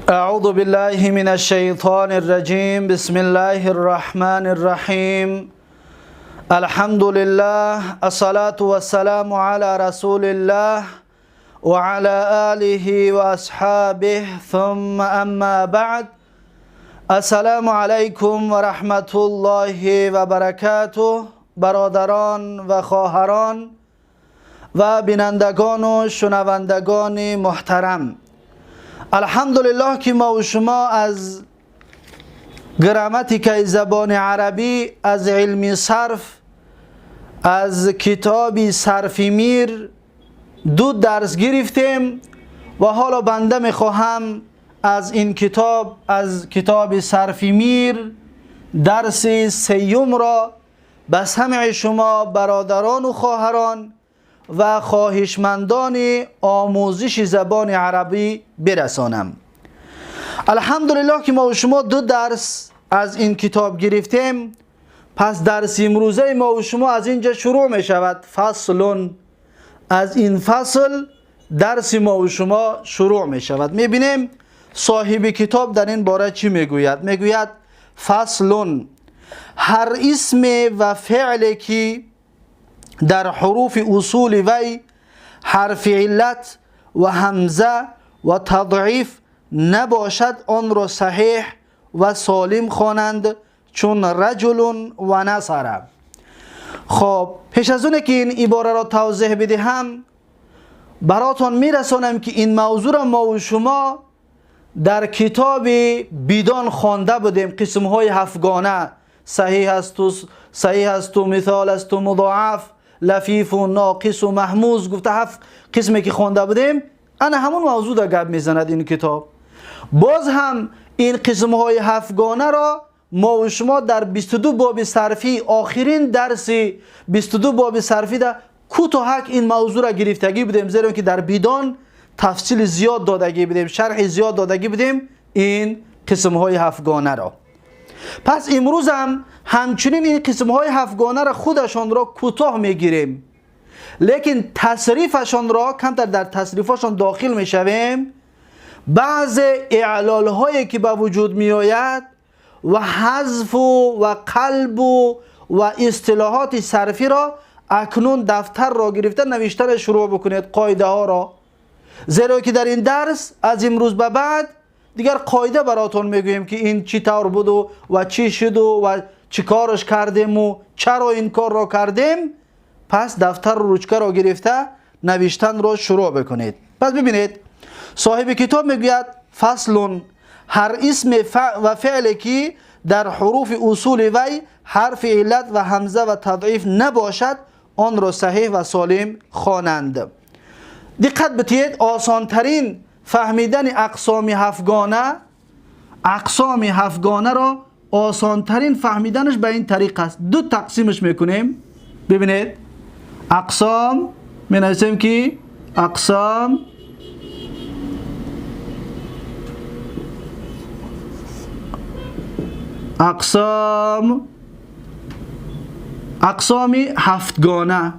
أعوذ بالله من الشيطان الرجيم. بسم الله الرحمن الرحيم. الحمد لله، الصلاة والسلام على رسول الله وعلى آله وأصحابه، ثم أما بعد. السلام علیکم و رحمت الله و برکاته. برادران و خواهران و بینندگان و شنوندگان محترم، الحمدلله که ما و شما از گراماتیکای زبان عربی، از علم صرف، از کتاب صرف میر دو درس گرفتیم و حالا بنده میخواهم از این کتاب، از کتاب صرف میر، درس سیوم را به سمع شما برادران و خواهران و خواهشمندان آموزش زبان عربی برسانم. الحمدلله که ما و شما دو درس از این کتاب گرفتیم. پس درس امروزه ما و شما از اینجا شروع می شود. فصل، از این فصل درس ما و شما شروع می شود. می بینیم صاحب کتاب در این باره چی می گوید. می گوید فصل، هر اسم و فعل که در حروف اصول وی حرف علت و همزه و تضعیف نباشد آن را صحیح و سالم خوانند، چون رجل و نصر. خب پیش از اونه که این عباره را توضیح بدهم، براتون میرسانم که این موضوع را ما و شما در کتاب بیدان خوانده بودیم. قسم های هفتگانه، صحیح است و صحیح است و مثال است و مضاعف، لفیف و ناقص و محموز، گفته هفت قسمی که خوانده بودیم، انا همون موضوع در گپ میزند این کتاب. باز هم این قسم های هفتگانه را ما و شما در 22 باب صرفی، آخرین درس 22 باب صرفی در کوتاهک این موضوع را گرفتگی بودیم، زیرا که در بیدان تفصیل زیاد دادگی بودیم، شرح زیاد دادگی بودیم این قسم های هفتگانه را. پس امروز هم همچنین این قسم های هفتگانه را خودشان را کوتاه میگیریم، لیکن تصریفشان را کمتر در تصریفشان داخل میشویم. بعض اعلال هایی که به وجود میآید و حذف و قلب و اصطلاحات صرفی را اکنون دفتر را گرفته نوشتن شروع بکنید، قاعده ها را، زیرا که در این درس از امروز به بعد دیگر قاعده براتون میگوییم که این چی طور بود و چی شد و چی کارش کردیم و چرا این کار را کردیم. پس دفتر و روچکه را گرفته نوشتن را شروع بکنید. پس ببینید صاحب کتاب میگوید فصل، هر اسم و فعل که در حروف اصول وی حرف علت و همزه و تضعیف نباشد آن را صحیح و سالم خوانند. دقت بتید، آسانترین فهمیدن اقسام هفتگانه، اقسام هفتگانه را آسانترین فهمیدنش به این طریق است. دو تقسیمش میکنیم. ببینید اقسام می نویسیم که اقسام اقسام اقسام هفتگانه،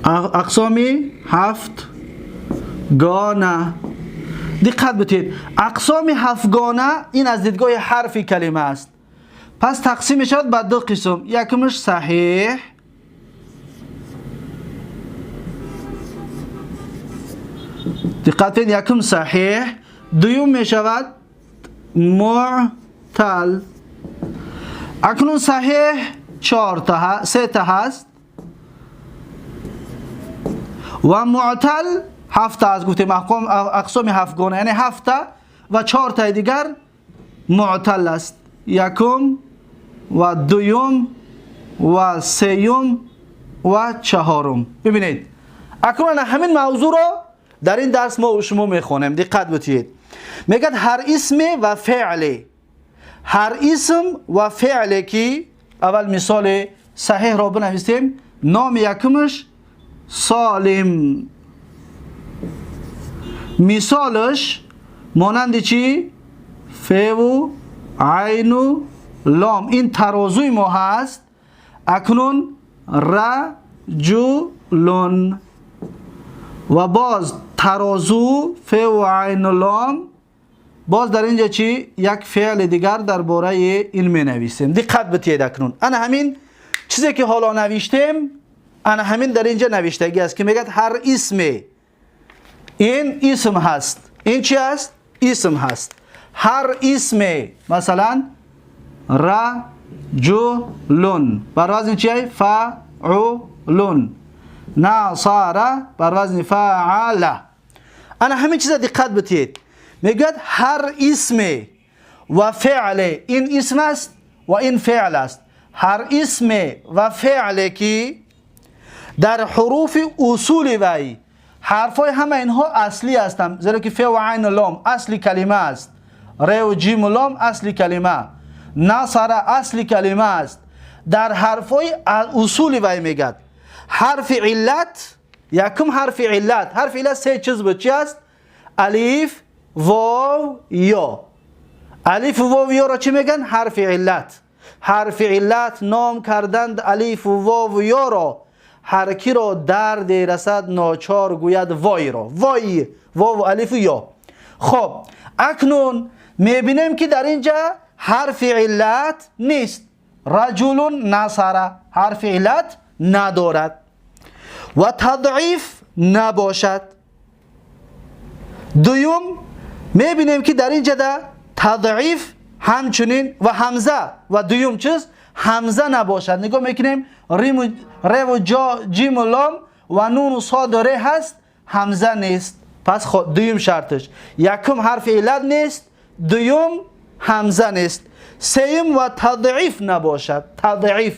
اقسام هفتگانه. دقت بتید، اقسام هفتگانه این از دیدگاه حرف کلمه است. پس تقسیم شد به دو قسم، یکمش صحیح، دقت بتید، یکم صحیح، دوم می شود معتل. اکنون صحیح چهار تا سه تا هست و معتل هفت تا است. گفتیم اقسام هفتگانه، یعنی هفت تا و چهار تا دیگر معتل است. یکم و دوم و سیوم و چهارم. ببینید اکنون همین موضوع را در این درس ما و شما میخوانیم. دقت بتید، میگه هر اسم و فعل، هر اسم و فعل که اول مثال صحیح را بنویسیم. نام یکمش سالم، مثالش مانند چی؟ ف و عین و لام، این ترازوی ما هست. اکنون رجلون و باز тарозу ф ва айн лом. Боз дар инҷа чӣ? Як феъли дигар дар бораи ин менависем. Диққат битиҳед. Акнун ана ҳамин чизе ки ҳоло навиштем, ана ҳамин дар инҷа навиштагӣ аст, ки мегӯяд ҳар исме, ин исм ҳаст. Ин чи аст? Исм ҳаст. Ҳар исме, масалан, раҷулун бар вазни чи? Фаулун. Насара бар вазни фаала. Ана ҳамин чиза диққат битиҳед. Мегӯяд ҳар исме ва феъле, ин исм аст ва ин феъл аст, ҳар исме ва феъле ки дар ҳуруфи усули вай ҳарфҳои ҳама инҳо аслӣ ҳастанд, зеро ки фе ва айну лом асли калима аст, реву ҷиму лом асли калима, насара асли калима аст. Дар ҳарфҳои усули вай мегӯяд ҳарфи иллат, якум ҳарфи иллат. Ҳарфи иллат се чиз буд. Чи аст? Алиф, вов, ё. Алифу вов, ёро чӣ мегӯянд? Ҳарфи иллат. Ҳарфи иллат ном карданд алифу вову ёро, ҳар киро дарде расад, ночор гӯяд войро. Вой, вову алифу ё. Хоб, акнун мебинем, ки дар ин ҷа ҳарфи иллат нест. Раҷулун, насара ҳарфи иллат надорад ва тадъиф набошад. Дуюм, мебинем, ки дар ин ҷада тадъиф ҳамчунин ва ҳамза. Ва дуюм чиз, ҳамза набошад. Нигоҳ мекунем, реву ҷиму лом ва нуну соду ре ҳаст, ҳамза нест. Пас дуюм шарташ: якум, ҳарфи иллат нест, дуюм, ҳамза нест, сеюм, ва тадъиф набошад. Тадъиф,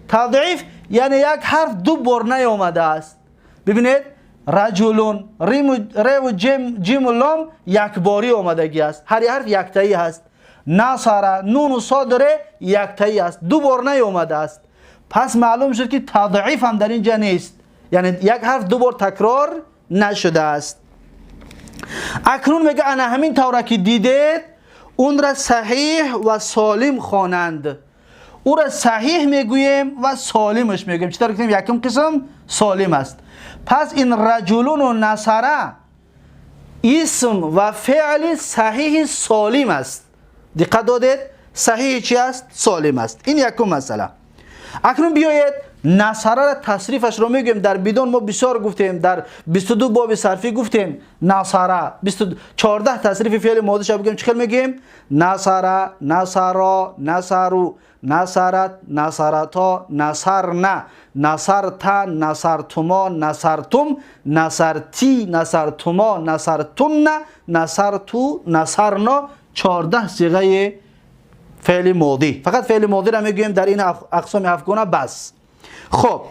тадъиф яъне як ҳарф ду бор наёмадааст. Бибинед, раҷулун, реву ҷиму лом якборӣ омадагӣ аст, ҳар ҳарф яктаӣ ҳаст. Насара, нуну соду ре яктаӣ аст, ду бор наёмадааст. Пас маълум шуд, ки тадъиф ҳам дар ин ҷа нест, яъне як ҳарф ду бор такрор нашудааст. Акнун мега, ана ҳамин тавра ки дидед, онра саҳиҳ ва солим хонанд. Ӯра саҳиҳ мегӯем ва солимаш мегӯем. Чӣ тавр гуфтем, якум қисм солим аст. Пас ин раҷулуну насара исм ва феъли саҳиҳи солим аст. Диққат додед? Саҳиҳи чи аст? Солим аст. Ин якум масъала. Акнун биёед, насарара тасрифашро мегӯем. Дар бидон мо бисёр гуфтем, дар 22 боби сарфӣ гуфтем. Насара, 14 тасрифи феъли модиша бигӯем, чӣ хел мегӯем? Насара, насаро, насару, насарат, насарато, насарна, насарта, насартумо, насартум, насарти, насартумо, насартунна, насарту, насарно. 14 сиғаи феъли модӣ. Фақат феъли модиро мегӯем дар ин ақсоми ҳафтгона, бас. Хоб,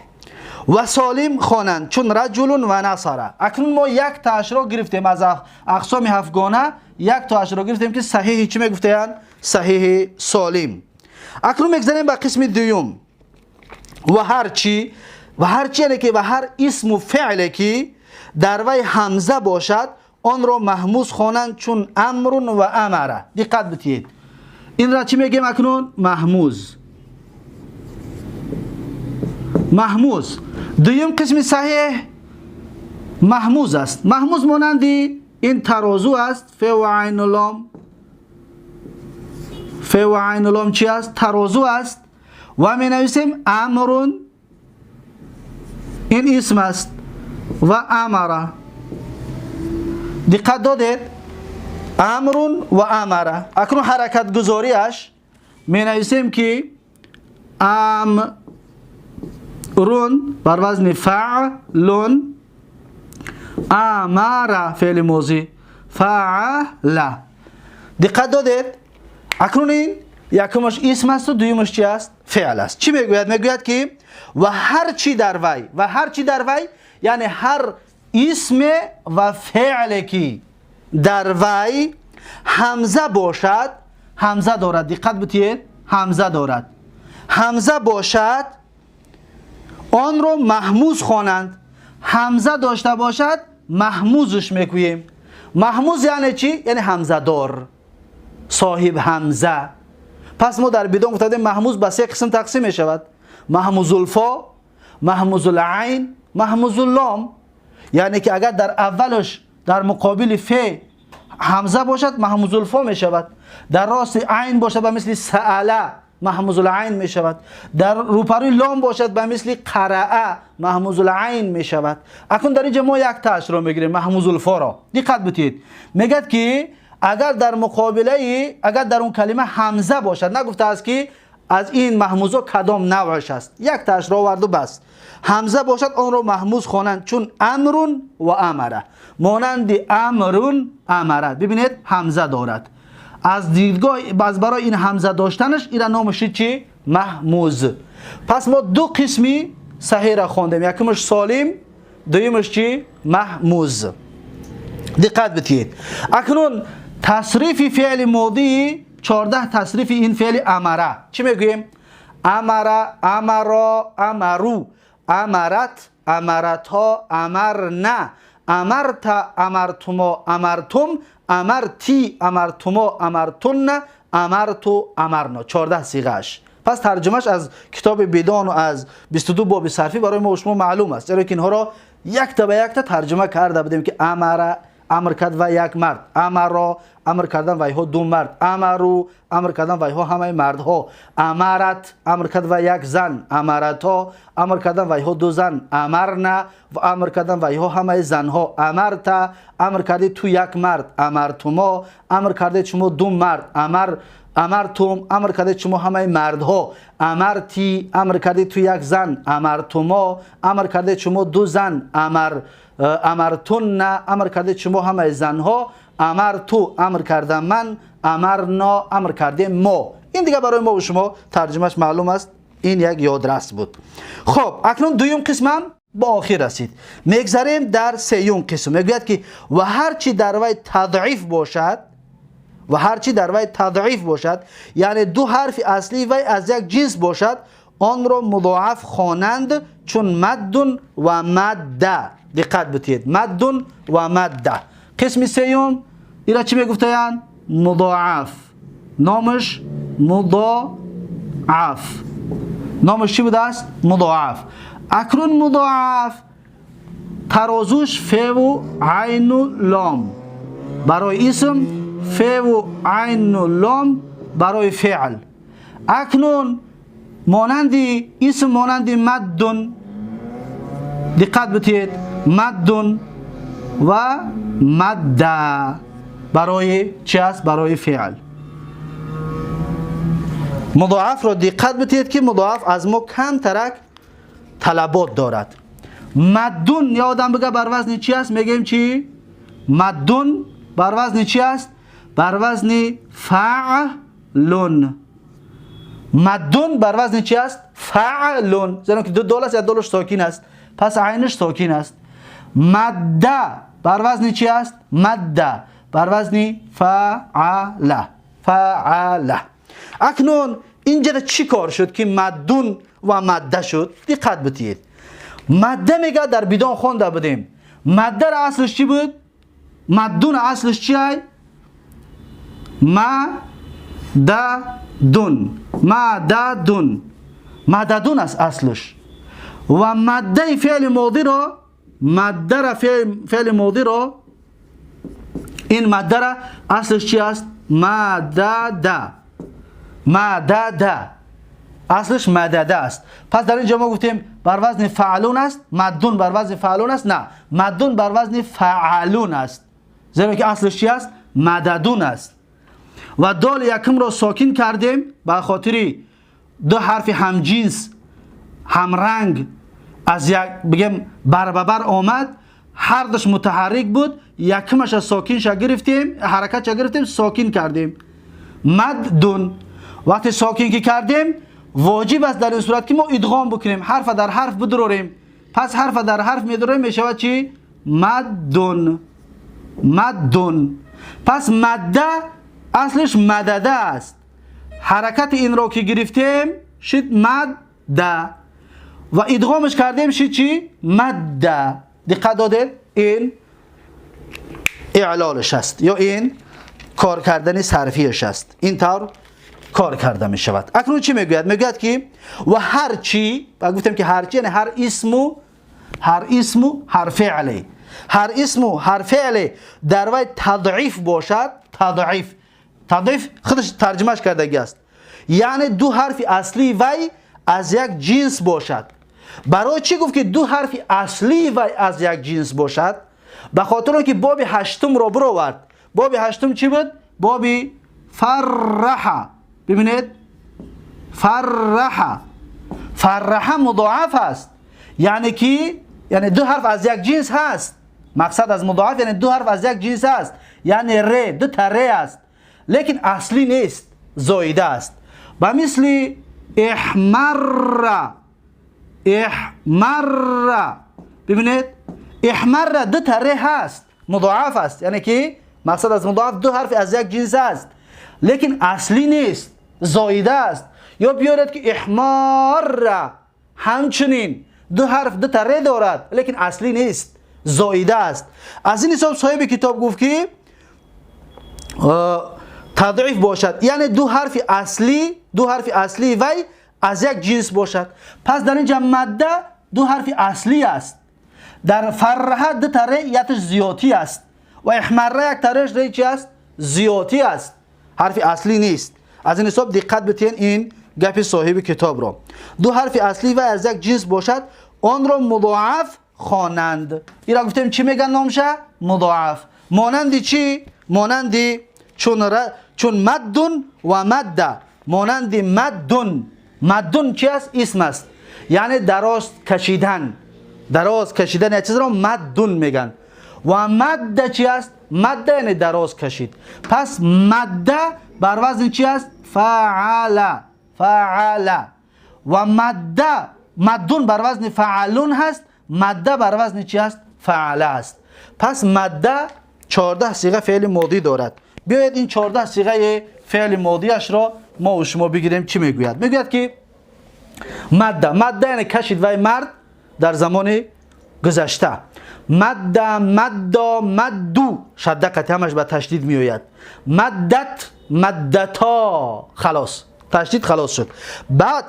ва солим хонанд, чун раҷулун ва насара. Акнун мо як таашро гирифтем аз ақсоми ҳафтгона, як таашро гирифтем, ки саҳиҳи чӣ мегуфтаянд? Саҳиҳи солим. Акнун мегзарем ба қисми дуюм. Ва ҳар чӣ, ва ҳар чи, яъне ки ва ҳар исму феъле ки дар вай ҳамза бошад, онро маҳмуз хонанд, чун амрун ва амара. Диққат битиҳед, инра чӣ мегӯем акнун? Маҳмуз. Маҳмуз, дуюм қисми саҳеҳ маҳмуз аст. Маҳмуз монанди ин тарозу аст, фе ва айну лом. Фе ва айну лом чи аст? Тарозу аст. Ва менависем амрун, ин исм аст, ва амара. Диққат додед? Амрун ва амара. Акнун ҳаракатгузориаш менависем, ки амрун бар вазни фаълун, амара феъли мозӣ, фаала. Диққат додед? Акнун ин якумаш исм асту дуюмаш чи аст? Феъл аст. Чӣ мегӯяд? Мегӯяд, ки ва ҳар чӣ дар вай, ва ҳар чӣ дар вай, яъне ҳар исме ва феъле ки дар вай ҳамза бошад, ҳамза дорад. Диққат битиҳед, ҳамза дорад, ҳамза бошад, онро маҳмуз хонанд. Ҳамза дошта бошад, маҳмузш мегӯем. Маҳмуз яъне чӣ? Яъне ҳамзадор, соҳиб ҳамза. Пас мо дар бидон гуфта будем, маҳмуз ба се қисм тақсим мешавад: маҳмузулфо, маҳмузулайн, маҳмузуллом. Яъне ки агар дар аввалаш, дар Дар муқобили фе ҳамза бошад, маҳмузулфо мешавад. Дар рости айн бошад, ба мисли саала, маҳмузулайн мешавад. Дар рӯпарӯи лом бошад, ба мисли қараа, маҳмузулайн мешавад. Акнун дар инҷа мо як таашро мегирем, маҳмузулфоро. Диққат бутед, мегӯяд ки агар дар муқобилаи, агар дар он калима ҳамза бошад, нагуфтааст ки аз ин маҳмузо кадом навъаш аст, як таашро оварду бас. Ҳамза бошад, онро маҳмуз хонанд, чун амрун ва амара, монанди амрун, амара. Бибинед, ҳамза дорад. Аз дидгоҳ аз барои ин ҳамза доштанаш ира номаш чи? Маҳмуз. Пас мо ду қисми саҳеҳра хондем: якумаш солим, дуюмаш чи? Маҳмуз. Диққат бидиҳед, акнун тасрифи феъли модии 14, тасрифи ин феъли амара чӣ мегӯем? Амара, амаро, амару, амарат, амарато, амарна, амарта, амартумо, амартум, амарти, амартумо, амартунна, амарту, амарно. 14 сиғааш. Пас тарҷумаш аз китоби Бидону аз 22 боби сарфӣ барои мо шумо маълум аст, зеро ки инҳоро якта ба якта тарҷума карда будем, ки амара амр кард ва як мард, амаро амр кардан вайҳо ду мард, амару амр кардан вайҳо ҳамаи мардҳо, амарат амр кард ва як зан, амарато амр кардан вайҳо ду зан, амарна ва амр кардан вайҳо ҳамаи занҳо, амарта амр кардед ту як мард, амартумо амр кардед шумо ду мард, амартум амр кардед шумо ҳамаи мардҳо, амарти амр кардед ту як зан, амартумо амр кардед шумо ду зан, амартунна амр кардед шумо ҳамаи занҳо, амарту амр кардам ман, амарно амр кардем мо. Ин дига барои мо шумо тарҷумаш маълум аст. Ин як ёдрас буд. Хоб, акнун дуюм қисмам ба охир расид, мегзарем дар сеюм қисм. Мегӯяд ки ва ҳар чи дар вай тадъиф бошад, ва ҳар чи дар вай тадъиф бошад, яъне ду ҳарфи аслии вай аз як ҷинс бошад, онро мудоаф хонанд, чун маддун ва мадда. Диққат бутиед: маддун ва мадда. Қисми сеюм ира чӣ мегуфтаянд? Мудоаф. Номаш мудоаф. Номаш чӣ будааст? Мудоаф. Акнун мудоаф тарозуш феву айну лом барои исм, феву айну лом барои феъл. Акнун монанди исм, монанди маддун. Диққат бутиед: маддун ва мадда барои чи аст? Барои феъл. Мудоафро диққат бутиед, ки мудоаф аз мо камтарак талабот дорад. Маддун, я одам бига, бар вазни чи аст? Мегӯем чи? Маддун бар вазни чи аст? Бар вазни фаълун. Маддун бар вазни чи аст? Фаълун, зеро ки ду дол аст, як долаш сокин аст, пас айнаш сокин аст. Мадда бар вазни чи аст? Мадда бар вазни фаала, фаала. Акнун инҷа чӣ кор шуд, ки маддун ва мадда шуд? Диққат бутиед. Мадда мега, дар Бидон хонда будем. Маддара аслаш чӣ буд? Маддун аслаш чи ай? Мададун, мададун, мададун аст аслаш. Ва маддаи феъли модиро, маддара, феъли модиро, ин маддара аслаш чи аст? Мадада, мадада. Аслаш мадада аст. Пас дар инҷо мо гуфтем, бар вазни фаълун аст. Маддун бар вазни фаълун аст? На, маддун бар вазни фаалун аст, зеро ки аслаш чи аст? Мададун аст. Ва доли якумро сокин кардем ба хотири ду ҳарфи ҳамҷинс, ҳамранг, аз як бигем барбабар омад, ҳардуш мутаҳаррик буд. Якумаша сокинша гирифтем, ҳаракатша гирифтем, сокин кардем, маддун. Вақте сокин ки кардем, воҷиб аст дар ин сурат, ки мо идғом бикунем, ҳарфа дар ҳарф бидурорем. Пас ҳарфа дар ҳарф медурорем, мешавад чи? Маддун, маддун. Пас мадда аслиш мадада аст. Ҳаракати инро ки гирифтем, шид мадда ва идғомаш кардем, шид чи? Мадда. Диққат додед? Ин иълолаш аст ё ин кор кардани сарфиаш аст, ин тавр кор карда мешавад. Акнун чӣ мегӯяд? Мегӯяд, ки ва ҳар чӣ, гуфтем ки ҳар чи, яъне ҳар исму, ҳар исму, ҳар феъле. Ҳар исму ҳар феъле дар вай тадъиф бошад, тадъиф, тадъиф худаш тарҷумаш кардагӣ аст, яъне ду ҳарфи аслии вай аз як ҷинс бошад. Барои чӣ гуфт, ки ду ҳарфи аслии вай аз як ҷинс бошад? Ба хотир он ки боби ҳаштумро бировард. Боби ҳаштум чӣ буд? Боби фарраҳа. Бибинед, фарраҳа, фарраҳа мудоаф аст, яъне ки яъне ду ҳарф аз як ҷинс ҳаст. Мақсад аз мудоаф, яъне ду ҳарф аз як ҷинс аст, яъне ре, ду та ре аст, лекин аслӣ нест, зоида аст. Ба мисли иҳмарра, иҳмарра. Бибинед, иҳмарра ду та ре ҳаст, мудоаф аст, яъне ки мақсад аз мудоаф ду ҳарфи аз як ҷинс аст, лекин аслӣ нест, зоида аст. Ё биёред, ки иҳмарра ҳамчунин ду ҳарф, ду та ре дорад, лекин аслӣ нест, зоида аст. Аз ин ҳисоб соҳиби китоб гуфт, ки тадъиф бошад, яъне ду ҳарфи аслӣ, ду ҳарфи аслии вай аз як ҷинс бошад. Пас дар инҷа мадда ду ҳарфи аслӣ аст, дар фарраҳа ду та ре яташ зиётӣ аст ва иҳмарра як тареш ре чи аст? Зиётӣ аст, ҳарфи аслӣ нест. Аз ин ҳисоб диққат битиҳен ин гапи соҳиби китобро: ду ҳарфи аслӣ вай аз як ҷинс бошад, онро мудоаф хонанд. Ира гуфтем, чӣ меган номша? Мудоаф. Монанди чӣ? Монанди чун маддун ва мадда, монанди маддун. Маддун чи аст? Исм аст, яъне дароз кашидан. Дароз кашидан як чизро маддун меган. Ва мадда чи аст? Мадда яъне дароз кашид. Пас мадда бар вазни чи аст? Фаала, фаала. Ва мадда, маддун бар вазни фаалун ҳаст, мадда бар вазни чи аст? Фаала аст. Пас мадда 14 сиға феъли модӣ дорад. Биёед, ин 14 сиғаи феъли модиашро мо у шумо бигирем. Чӣ мегӯяд? Мегӯяд, ки мадда, мадда яъне кашид вай мард дар замони гузашта. Мадда, маддо, мадду, шадда қати ҳамаш ба ташдид меояд. Маддат, маддато, халос, ташдид халос шуд. Баъд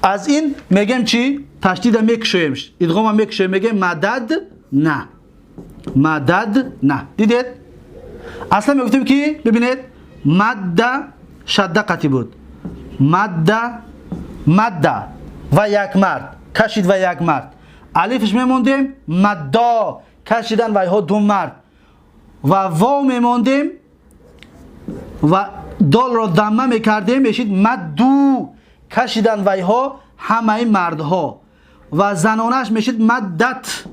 аз ин мегем чӣ? Ташдида мекушоем, идғома мекушоем, мегем мадад на, мадад на. Дидед, аслан мегуфтем, ки бибинед, мадда шадда қатӣ буд. Мадда, мадда ва як мард кашид, ва як мард, алифш мемондем. Маддо, кашидан вайҳо ду мард, ва вов мемондем ва долро дамма мекардем, мешид мадду, кашидан вайҳо ҳамаи мардҳо. Ва занонаш мешид маддат.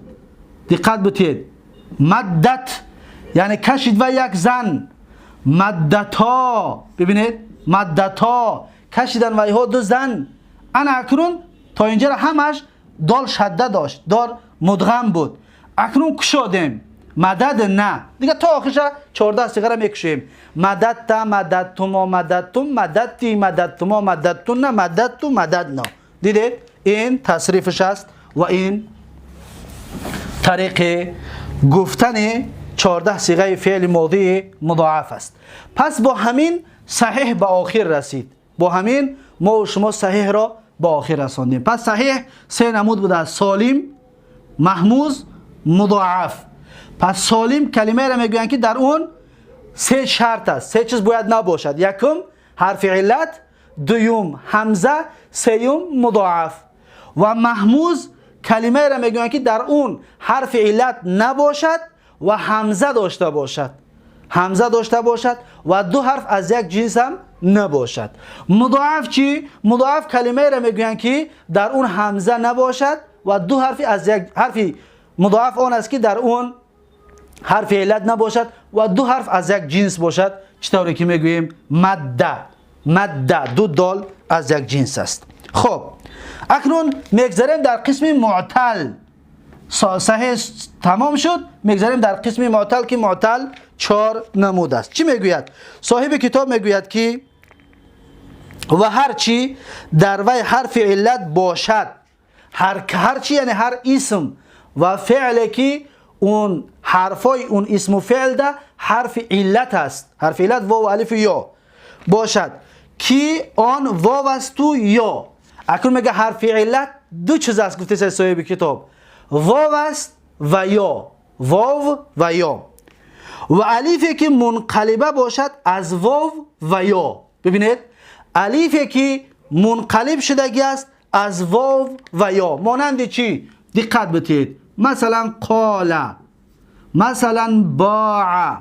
Диққат бутед, маддат яъне кашид ва як зан. Маддато, бибинед, маддато, кашидан вайҳо ду зан. Ана акнун то инҷара ҳамаш дол шадда дошт, дол мудғам буд. Акнун кушодем, мадад на, дига то охиша 14 сиғара мекушем. Мададта, мададтумо, мададтум, мададти, мададтумо, мададтунна, мададту, мададно. Дидед, ин тасрифаш аст ва ин тариқи гуфтани 14 сиғаи феъли модии мудоаф аст. Пас бо ҳамин саҳеҳ ба охир расид. Бо ҳамин мо шумо саҳеҳро ба охир расондем. Пас саҳеҳ се намуд будааст: солим, маҳмуз, мудоаф. Пас солим калимаеро мегӯянд, ки дар он се шарт аст, се чиз бояд набошад: якум ҳарфи иллат, дуюм ҳамза, сеюм мудоаф. Ва маҳмуз калимаеро мегӯянд, ки дар он ҳарфи иллат набошад ва ҳамза дошта бошад, ҳамза дошта бошад ва ду ҳарф аз як ҷинс ҳам набошад. Мудоаф чӣ? Мудоаф калимаеро мегӯянд, ки дар он ҳамза набошад ва ду ҳарфи аз як, ҳарфи мудоаф он аст, ки дар он ҳарфи иллат набошад ва ду ҳарф аз як ҷинс бошад. Чӣ тавре ки мегӯем мадда, мадда ду дол аз як ҷинс аст. Хоб, акнун мегзарем дар қисми муътал. Саҳеҳ тамом шуд, мегзарем дар қисми муътал, ки муътал чор намуд аст. Чӣ мегӯяд соҳиби китоб? Мегӯяд, ки ва ҳар чӣ дар вай ҳарфи иллат бошад. Ҳар чӣ, яъне ҳар исм ва феъле, ки он ҳарфҳои он исму феълда ҳарфи иллат аст, ҳарфи иллат вов, алифу ё бошад, ки он вов асту ё. Акнун мега, ҳарфи иллат ду чиз аст, гуфтеса соҳиби китоб: вов аст ва ё. واو و یا. و الیفی که منقلبه باشد از واو و یا. ببینید، الیفی که منقلب شدگی است از واو و یا، مانند چی؟ دقت بدید. مثلا قال، مثلا باع.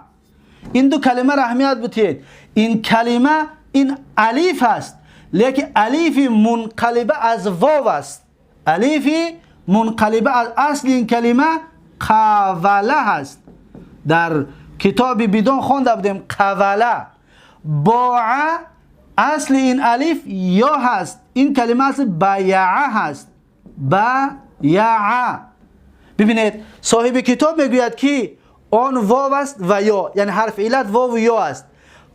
این دو کلمه را اهمیت بدید. این کلمه این الیف است، لیکن الیف منقلبه از واو است. الیف منقلبه از اصل این کلمه قوله هست. در کتاب بدون خوانده بودیم قوله. باع اصل این الیف یا هست. این کلمه اصل بیعه هست. بیعه. ببینید، صاحب کتاب میگوید که آن واو است و یا، یعنی حرف علت واو و یا است.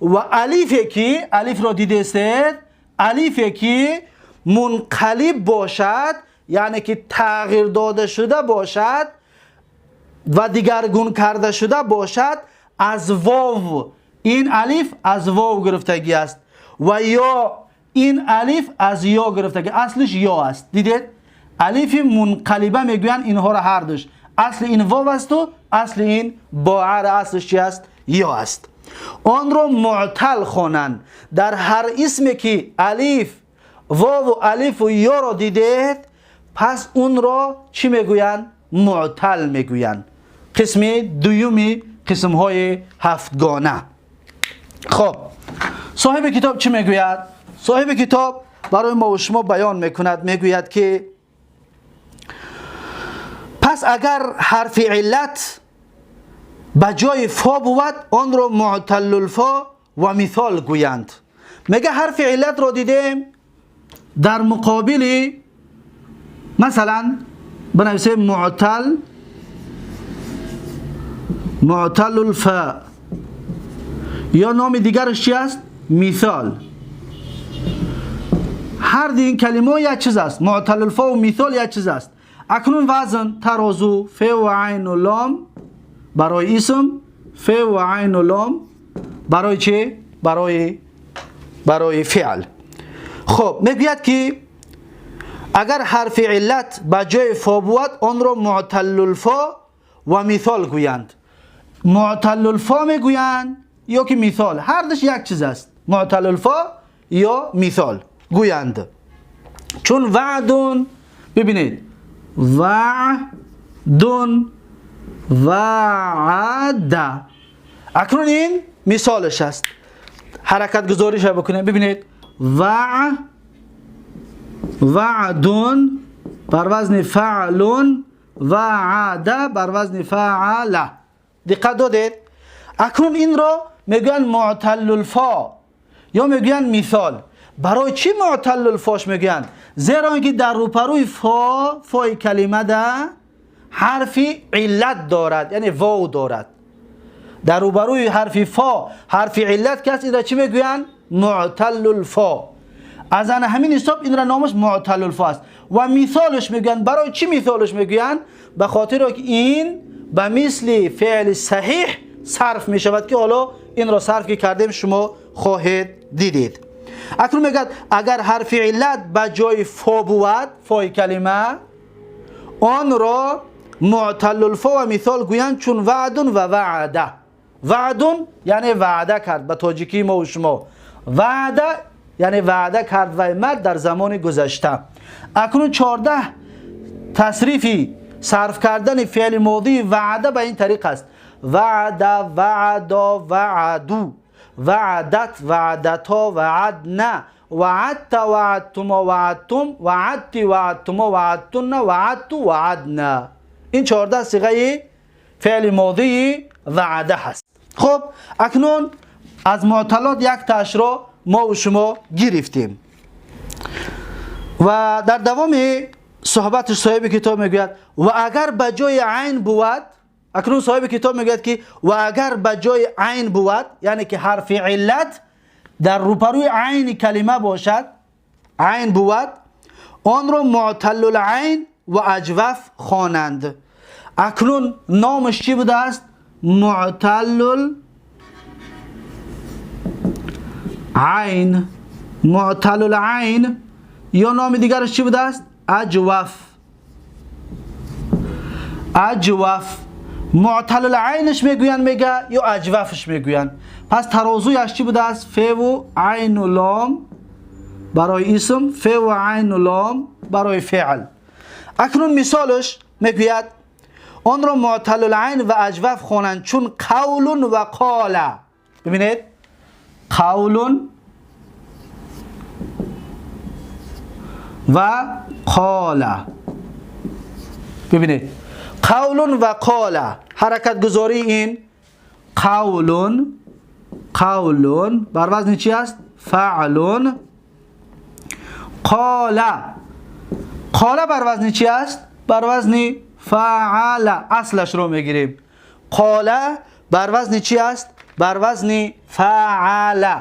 و الیفی که الیف را دیدید، الیفی که منقلب باشد، یعنی که تغییر داده شده باشد و دیگرگون کرده شده باشد از واو، این الیف از واو گرفتگی است و یا این الیف از یا گرفتگی، اصلش یا است. دیدید؟ الیف منقلبه میگویند اینها را هر دوش. اصل این واو است و اصل این باع را اصلش چی است؟ یا است. آن را معتل خوانند. در هر اسمی که الیف واو و الیف و یا را دیدید، پس اون را چی میگویند؟ معتل میگویند. قسم دویومی قسم های هفتگانه. خب، صاحب کتاب چی میگوید؟ صاحب کتاب برای ما و شما بیان میکند، میگوید که پس اگر حرف علت به جای فا بود، آن را معتل الفا و مثال گویند. میگه حرف علت را دیدیم در مقابل، مثلا بنویسیم معتل، معتل الفا، یا نام دیگرش چی است؟ مثال. هر دی این کلمه یک چیز است. معتل الفا و مثال یک چیز است. اکنون وزن ترازو ف و عین و لام برای اسم، ف و عین و لام برای چه؟ برای فعل. خب، میگوید که اگر حرف علت به جای فا بود، آن را معتل الفا و مثال گویند. معتل الفا میگویند یا که مثال، هر دوش یک چیز است. معتل الفا یا مثال گویند. چون وعدون، ببینید، وعدون، وعد. اکنون این مثالش است. حرکت گذاریش بکنیم. ببینید، وعدون بر وزن فعلون، وعد بر وزن فعل. دقت دادید؟ اکنون این را میگن معتل الفا یا میگن مثال. برای چی معتل الفاش میگن؟ زیرا اینکه در روپروی فا، فای کلمه ده حرف علت دارد، یعنی واو دارد. در روبروی حرف فا حرف علت که است، این را چی میگویند؟ معتل الفا. از آن همین حساب این را نامش معتل الفا است و مثالش میگویند. برای چی مثالش میگویند؟ به خاطر که این به مثل فعل صحیح صرف می شود که حالا این را صرف که کردیم شما خواهید دیدید. اکنون میگد اگر حرف علت به جای فا بود، فای کلمه، آن را معتل الفا و مثال گویند، چون وعدون و وعده. وعدون یعنی وعده کرد، به تاجیکی ما و شما وعده یعنی وعده کرد و مرد در زمان گذشته. اکنون 14 تصریفی صرف کردن فعل ماضی وعده به این طریق است: وعده، وعدا، وعدو، وعدت، وعدتا، وعدنا، وعدت، وعدتما، وعدتم، وعدتی، وعدتما، وعدتن، وعدت، وعدنا. این 14 صیغه فعل ماضی وعده هست. خب، اکنون از معتلات یک تاش را ما و شما گرفتیم و در دوام صحبت صاحب کتاب میگوید و اگر به جای عین بود. اکنون صاحب کتاب میگوید که و اگر به جای عین بود، یعنی که حرف علت در روپروی عین کلمه باشد، عین بود، آن را معتل العین و اجوف خوانند. اکنون نامش چی بوده است؟ معتل العین. معتل العین یا نام دیگرش چی بوده است؟ اجوف. اجوف معتل العینش میگوین میگه یا اجوفش میگوین. پس ترازویش چی بوده است؟ ف و عین و لام برای اسم، ف و عین و لام برای فعل. اکنون مثالش میگوید آن را معتل العین و اجوف خوانند چون قول و قال. ببینید قول و قال. ببینید قول و قال، حرکت گذاری این قول، قول بر وزن چی است؟ فعل. قال، قال بر وزن چی است؟ بر وزن فعل. اصلش رو میگیریم. قال بر وزن چی است؟ بر وزن فعل.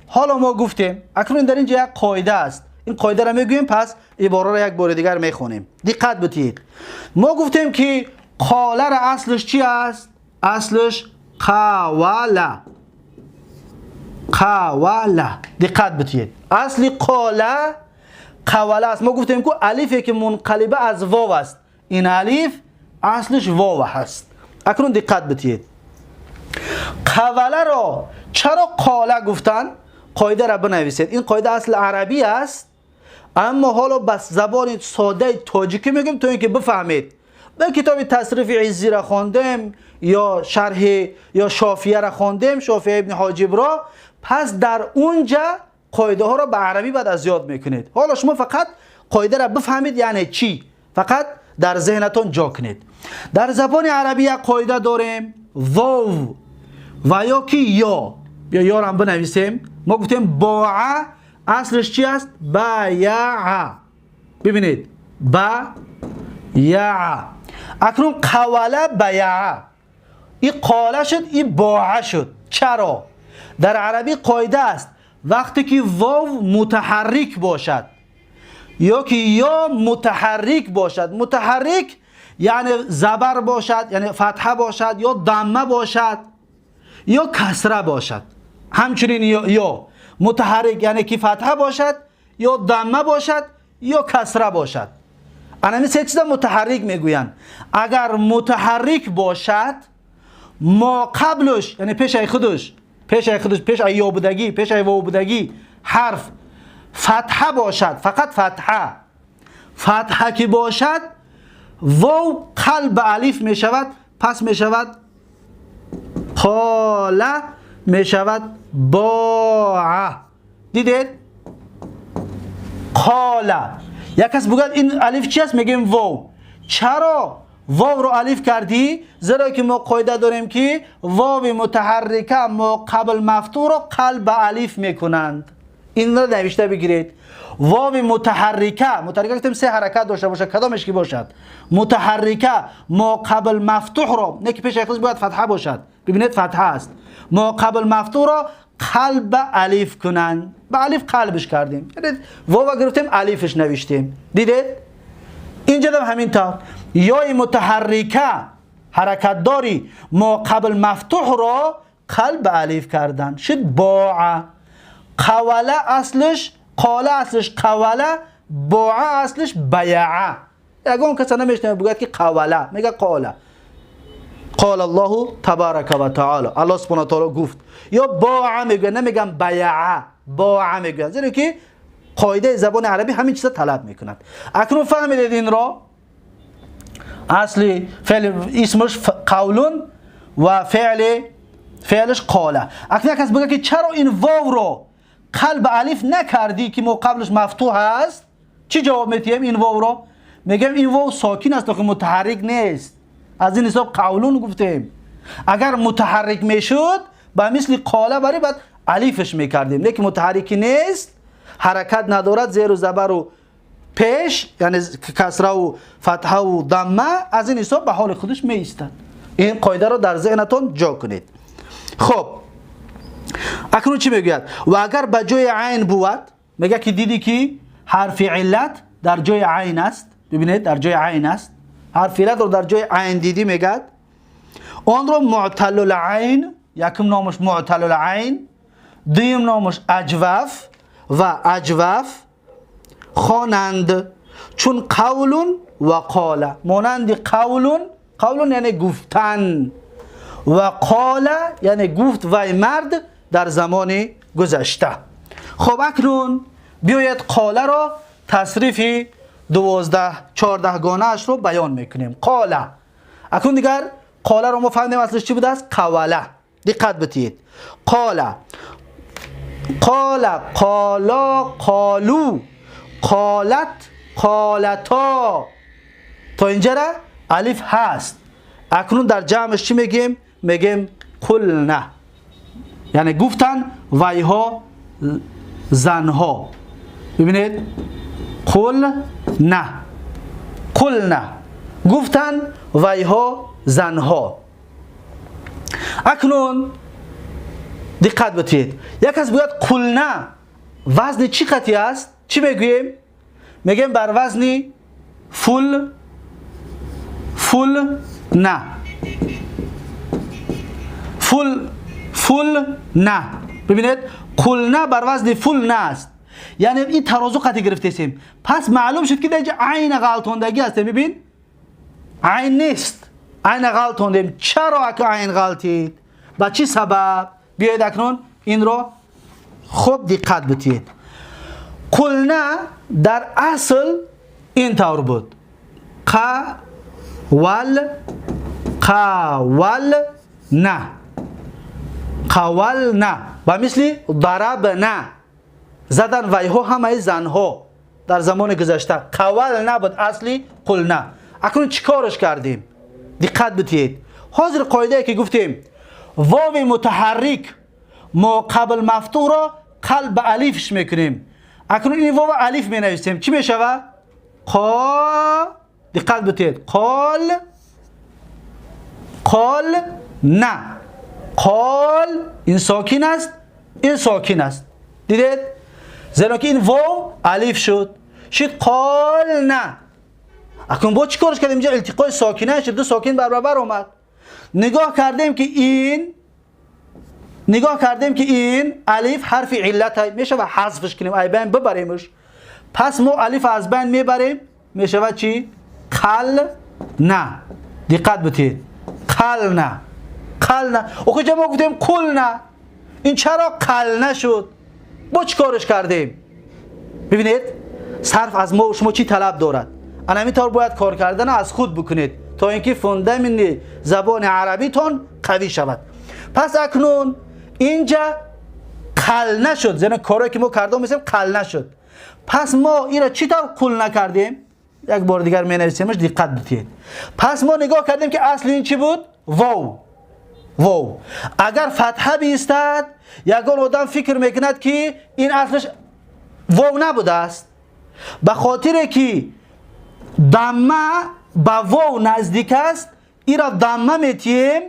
حالا ما گفتیم اکنون در اینجا یک قاعده است، این قاعده را میگوییم، پس عباره را یک بار دیگر میخونیم. دقت بدهید. ما گفتیم که قال را اصلش چی است؟ اصلش قواله. قواله. دقت بدهید. اصل قاله قواله است. ما گفتیم که الفی که منقلبه از واو است، این الف اصلش واو هست. اکنون دقت بدهید. قواله را چرا قاله گفتن؟ قاعده را بنویسید. این قاعده اصل عربی است، اما حالا بس زبان ساده تاجیکی میگم تا اینکه بفهمید. به کتاب تصریف عزی را خواندم یا شرح یا شافیه را خواندم، شافیه ابن حاجب را، پس در اونجا قاعده ها را به عربی بعد از یاد میکنید. حالا شما فقط قاعده را بفهمید یعنی چی، فقط در ذهنتون جا کنید. در زبان عربی یک قاعده داریم، واو و یا که یا، یا یا را هم بنویسیم. ما گفتیم باع اصلش چی است؟ بیع. ببینید بیع. اکنون قواله بیع، این قاله شد، این باع شد. چرا؟ در عربی قاعده است وقتی که واو متحرک باشد یا که یا متحرک باشد، متحرک یعنی زبر باشد، یعنی فتحه باشد یا ضمه باشد یا کسره باشد، همچنین یا متحرک یعنی که فتحه باشد یا ضمه باشد یا کسره باشد. انمی سه چیز متحرک میگویند. اگر متحرک باشد ما قبلش یعنی پیش ای خودش، پیش ای خودش، پیش ای یا بودگی، پیش ای واو بودگی حرف فتحه باشد، فقط فتحه، فتحه که باشد واو قلب الف می شود، پس می شود قاله، می شود باع. دیدید؟ قاله. یک کس بگوید این الف چی است؟ میگیم واو. چرا واو رو الف کردی؟ زیرا که ما قاعده داریم که واو متحرکه ما قبل مفتوح رو قلب الف میکنند. این رو نوشته بگیرید. واو متحرکه، متحرکه گفتیم سه حرکت داشته باشه، کدامش که باشد متحرکه ما قبل مفتوح رو، نه که پیش خودش باید فتحه باشد، ببینید فتحه است، ما قبل مفتوح رو قلب الف کنند. به الف قلبش کردیم، یعنی واو گرفتیم الفش نوشتیم. دیدید؟ اینجا هم همین طور یای متحرکه حرکت داری ما قبل مفتوح را قلب الف کردن شد باع. قواله اصلش قاله، اصلش قواله، باع اصلش بیعه. یگان کس نمیشنوه بگوید که قواله، میگه قاله. قال الله تبارک و تعالی، الله سبحانه و تعالی گفت. یا باع میگه، نمیگم بیعه، باع میگه، زیرا که قاعده زبان عربی همین چیزا طلب میکند. اکنون فهمیدید این را؟ اصلی فعل اسمش قولون و فعلش قاله. اکنون کس بگه که چرا این واو رو قلب الف نکردی که ما قبلش مفتوح است؟ چی جواب میدیم این واو رو؟ میگم این واو ساکن است که متحرک نیست، از این حساب قولون گفتیم. اگر متحرک میشد به مثل قاله برای بعد الفش میکردیم، نه که متحرک نیست، حرکت ندارد، زیر و زبر و پیش یعنی کسره و فتحه و ضمه، از این حساب به حال خودش می ایستد. این قاعده رو در ذهنتون جا کنید. خب اکنون چی میگوید؟ و اگر به جای عین بود، میگه که دیدی که حرف علت در جای عین است. ببینید در جای عین است، حرف علت رو در جای عین دیدی، میگه آن رو معتل العین، یکم نامش معتل العین، دویم نامش اجوف و اجوف خوانند، چون قول و قاله، مانند قول قولون یعنی گفتن و قال یعنی گفت وی مرد در زمان گذشته. خب اکنون بیاید قاله را تصریف 12 14 گانه اش رو بیان میکنیم. قاله اکنون دیگر قاله رو ما فهمیدیم اصلش چی بوده است؟ قوله. دقت بتید. قاله، قال، قالا، قالو، قالت، قالتا. تا اینجا را الف هست. اکنون در جمعش چی میگیم؟ میگیم قلنا، یعنی گفتن ویها زنها. ببینید قلنا، قلنا گفتن ویها زنها. اکنون دقت بتید، یک از باید قلنا وزن چی قطعی است؟ چی میگوییم؟ میگیم بر وزن فل، فل نه، فل، فل نه. ببینید قلنا بر وزن فل نه است، یعنی این ترازو قطعی گرفتیم. پس معلوم شد که در اینجا عین غلطوندگی هست. ببین عین نیست، عین غلطوندیم. چرا که عین غلطید؟ با چی سبب؟ بیاید اکنون این رو خوب دقت بتید. قلنا در اصل این طور بود: قول، قول نه، قول نه، و مثل ضرب نه، زدن ویها همه زنها در زمان گذشته. قول نبود اصلی قلنا. اکنون چیکارش کردیم؟ دقت بتید. حاضر قاعده که گفتیم واو متحرک ما قبل مفتوح را قلب الفش میکنیم. اکنون این واو الف می نویسیم، چی میشوه؟ قا، دقت بتید، قال، قال نه، قال این ساکن است، این ساکن است. دیدید؟ زیرا که این واو الف شد، شد قال نه. اکنون با چی کارش کردیم؟ اینجا التقای ساکنه شد، دو ساکن برابر اومد. نگاه کردیم که این، نگاه کردیم که این الف حرف علت میشه و حذفش کنیم، ای بین ببریمش. پس ما الف از بین میبریم، میشه و چی؟ قل نه. دقت بتید، قل نه، قل نه. اوکی ما گفتیم قل نه، این چرا قل نشد؟ با چی کارش کردیم؟ ببینید صرف از ما و شما چی طلب دارد. انا همینطور باید کار کردن از خود بکنید تا اینکه فوندامنت زبان عربیتون قوی شود. پس اکنون اینجا قل نشد، زیرا کارهایی که ما کردیم مثل قل نشد. پس ما این را چطور قل نکردیم؟ یک بار دیگر می نویسیمش، دقت بتید. پس ما نگاه کردیم که اصل این چی بود؟ واو، واو. اگر فتحه بیستد یگان آدم فکر میکند که این اصلش واو نبوده است، به خاطر که دمه به واو نزدیک است این را دمه میتیم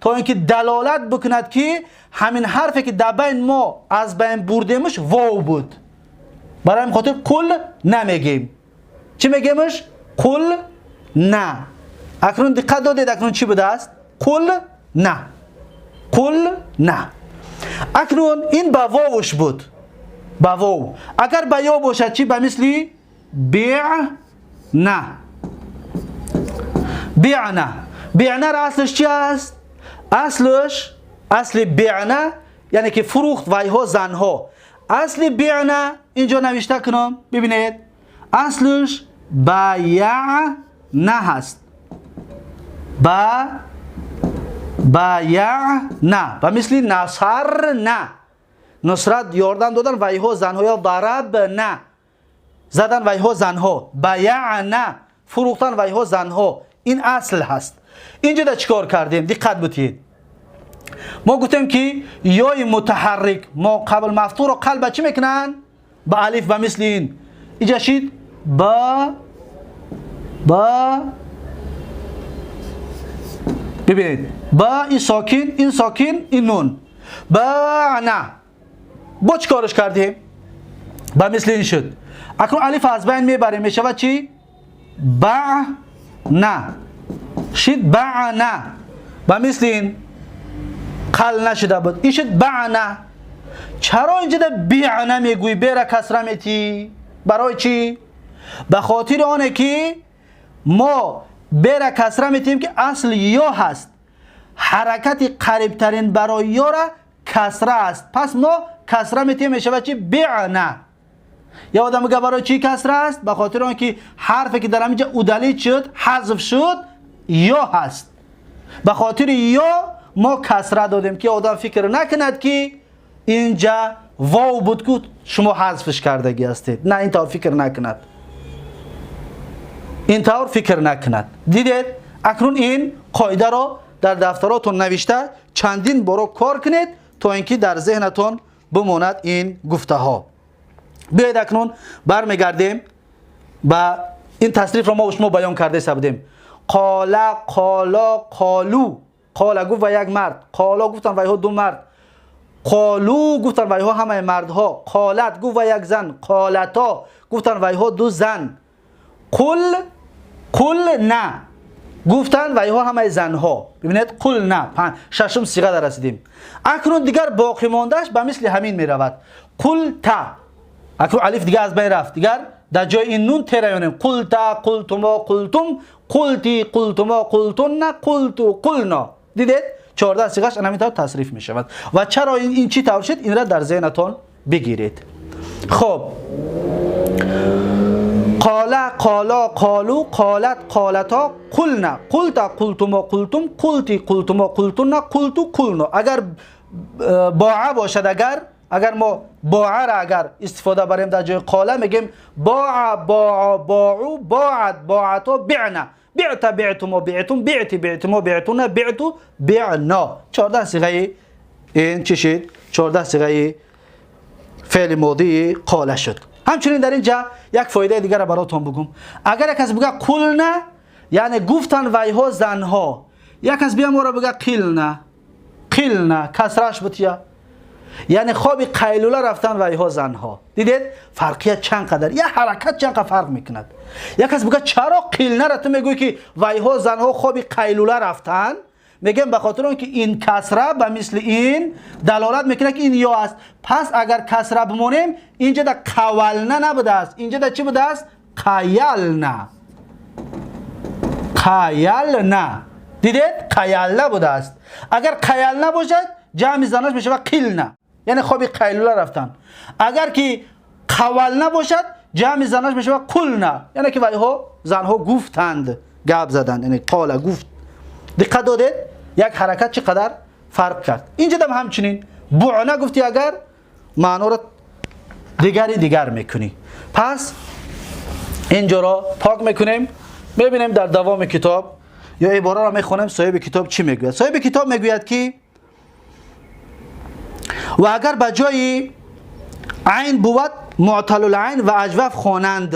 تا اینکه دلالت بکند که همین حرفی که در بین ما از بین بردیمش واو بود. برای همین خاطر قل نمیگیم. چی میگیمش؟ قل نه. اکنون دقت دادید اکنون چی بوده است؟ قل نه، قل نه. اکنون این با واوش بود، با واو. اگر با یا باشد چی؟ به مثل بیع نه، بیع نه. بیع نه را اصلش چی است؟ اصلش، اصل بیع نه یعنی که فروخت ویها زنها. اصل بیع نه اینجا نوشته کنم، ببینید اصلش بیع نه هست، با بیع نه، و مثل نصر نه، نصرت یاردم دادن ویها زنها، یا ضرب نه زدن ویها زنها، بیع نه فروختن ویها زنها. این اصل هست. اینجا در چیکار کردیم؟ دقت بتید. ما گفتیم که یای متحرک ما قبل مفتوح رو قلب چی میکنن؟ با الف، با مثل این. اینجا شید با، با، ببینید با این ساکن، این ساکن، این نون، با نه. با چی کارش کردیم؟ با مثل این شد. اکنون الف از بین میبریم، میشود چی؟ با نه، شد با نه. با مثل این قل نشده بود، این شد با نه. چرا اینجا در بیع نمیگوی؟ بیره کسره میتی؟ برای چی؟ به خاطر آنه که ما Бера касра метиҳем, ки асл ё ҳаст, ҳаракати қарибтарин барои ёра касра аст, пас мо касра метиҳем, мешавад чи? Би'на. Я одам мега, барои чӣ касра аст? Ба хотири он ки ҳарфе ки дар ҳаминҷа удалить шуд, ҳазф шуд, ё ҳаст, ба хотири ё мо касра додем, ки одам фикр накунад, ки инҷа вов буд ку, шумо ҳазфш кардагӣ ҳастед. На, ин тавр фикр накунад, ин тавр фикр накунад. Дидед, акнун ин қоидаро дар дафтаротон навишта, чандин боро кор кунед, то ин ки дар зеҳнатон бимонад ин гуфтаҳо. Биёед, акнун бармегардем ба ин тасрифро мо шумо баён карда будем: قال، قالا، قالوا. قال гуфт ва як мард, قالا гуфтан вайҳо ду мард, قالوا гуфтан вайҳо ҳамаи мардҳо, قالت гуфт ва як зан, قالتا гуфтан вайҳо ду зан, قل، قلن гуфтан вайҳо ҳамаи занҳо. Бибинед, قلن, шашум сиға дар расидем. Акнун дигар боқӣ мондааш ба мисли ҳамин меравад: قلت. Акнун алиф дигар аз байн рафт, дигар дар ҷои ин нун тераёнем: قلت، قلتما، قلتم، قلت، قلتما، قلتن، قلت، قلنا. Дидед, 14 сиғаш ана ҳамин тавр тасриф мешавад. Ва чаро ин чӣ тавр шуд, инра дар зеҳнатон бигиред. Хоб, قال، قالا، قالوا، قالت، قالتا، قلن، قلت، قلتما، قلتم، قلت، قلتما، قلتن، قلت، قلنا. Агар باع бошад, агар мо باع را агар истифода барем дар ҷои قال, мегем: باع، باعا، باعوا، باعت، باعتا، بعن، بعت، بعتما، بعتم، بعت، بعتما، بعتن، بعت، بعنا. 14 сиғаи ин чӣ шид? 14 сиғаи феъли модии قال шуд. Ҳамчунин дар ин ҷа як фоидаи дигарро баротон бугум. Агар як кас буга قلن, яъне гуфтан вайҳо занҳо, як кас бия моро буга قلن, قلن, касраш бутия, яъне хоби қайлула рафтан вайҳо занҳо. Дидед, фарқият чанд қадар, як ҳаракат чанд қадр фарқ мекунад. Як кас буга, чаро قلن ра ту мегӯӣ, ки вайҳо занҳо хоби қайлула рафтан? Мегӯем, ба хотир он ки ин касра ба мисли ин далолат мекунад, ки ин ё аст. Пас агар касра бимонем, инҷа да قولن набудааст, инҷа да чӣ будааст? قيلن, قيلن. Дидед, قيلن будааст. Агар قيلن бошад, ҷамъи занаш мешавад قلن, яъне хоби қайлула рафтан. Агар ки قولن бошад, ҷамъи занаш мешавад قلن, яъне ки вайҳо занҳо гуфтанд, гап заданд, яъне قال гуфт. Диққат додед, як ҳаракат чӣ қадар фарқ кард. Инҷа дам ҳамчунин بعن гуфтӣ, агар маъноро дигари дигар мекунӣ. Пас инҷоро пок мекунем, мебинем дар давоми китоб ё ибораро мехонем, соҳиби китоб чӣ мегӯяд. Соҳиби китоб мегӯяд, ки ва агар ба ҷои айн бувад, معتل العین ва аҷваф хонанд.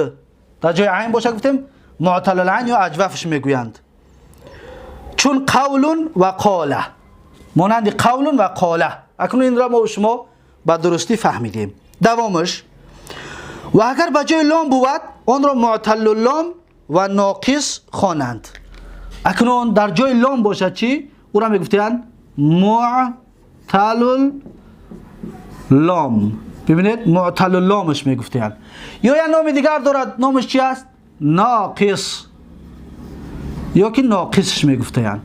Дар ҷои айн боша, гуфтем, معتل العین ё аҷвафш мегӯянд, чун قول ва قال, монанди قول ва قال. Акнун инро мо шумо ба дурустӣ фаҳмидем. Давомаш: ва агар ба ҷои лом бувад, онро معتل اللام ва ноқис хонанд. Акнун дар ҷои лом бошад чӣ? Ӯро мегуфтиянд معتل اللام. Бибинед, معتل اللام ш мегуфтиянд ё як номи дигар дорад. Номаш чи аст? Ноқис ё ки ноқисш мегуфтаянд,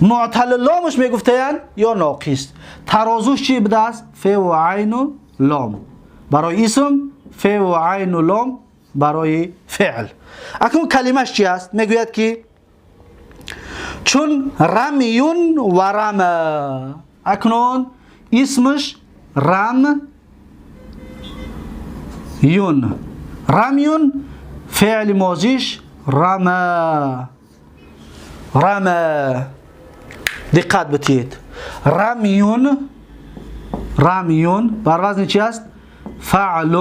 معتل اللام ш мегуфтаянд ё ноқис. Тарозуш чӣ будааст? Феву айну лом барои исм, феву айну лом барои феъл. Акнун калимаш чи аст? Мегӯяд, ки чун رمي ва رمى. Акнун исмаш رمي, رمي, феъли мозиш رمى, رمى. Диққат битиед: رمي, رمي бар вазни чи аст? فعل.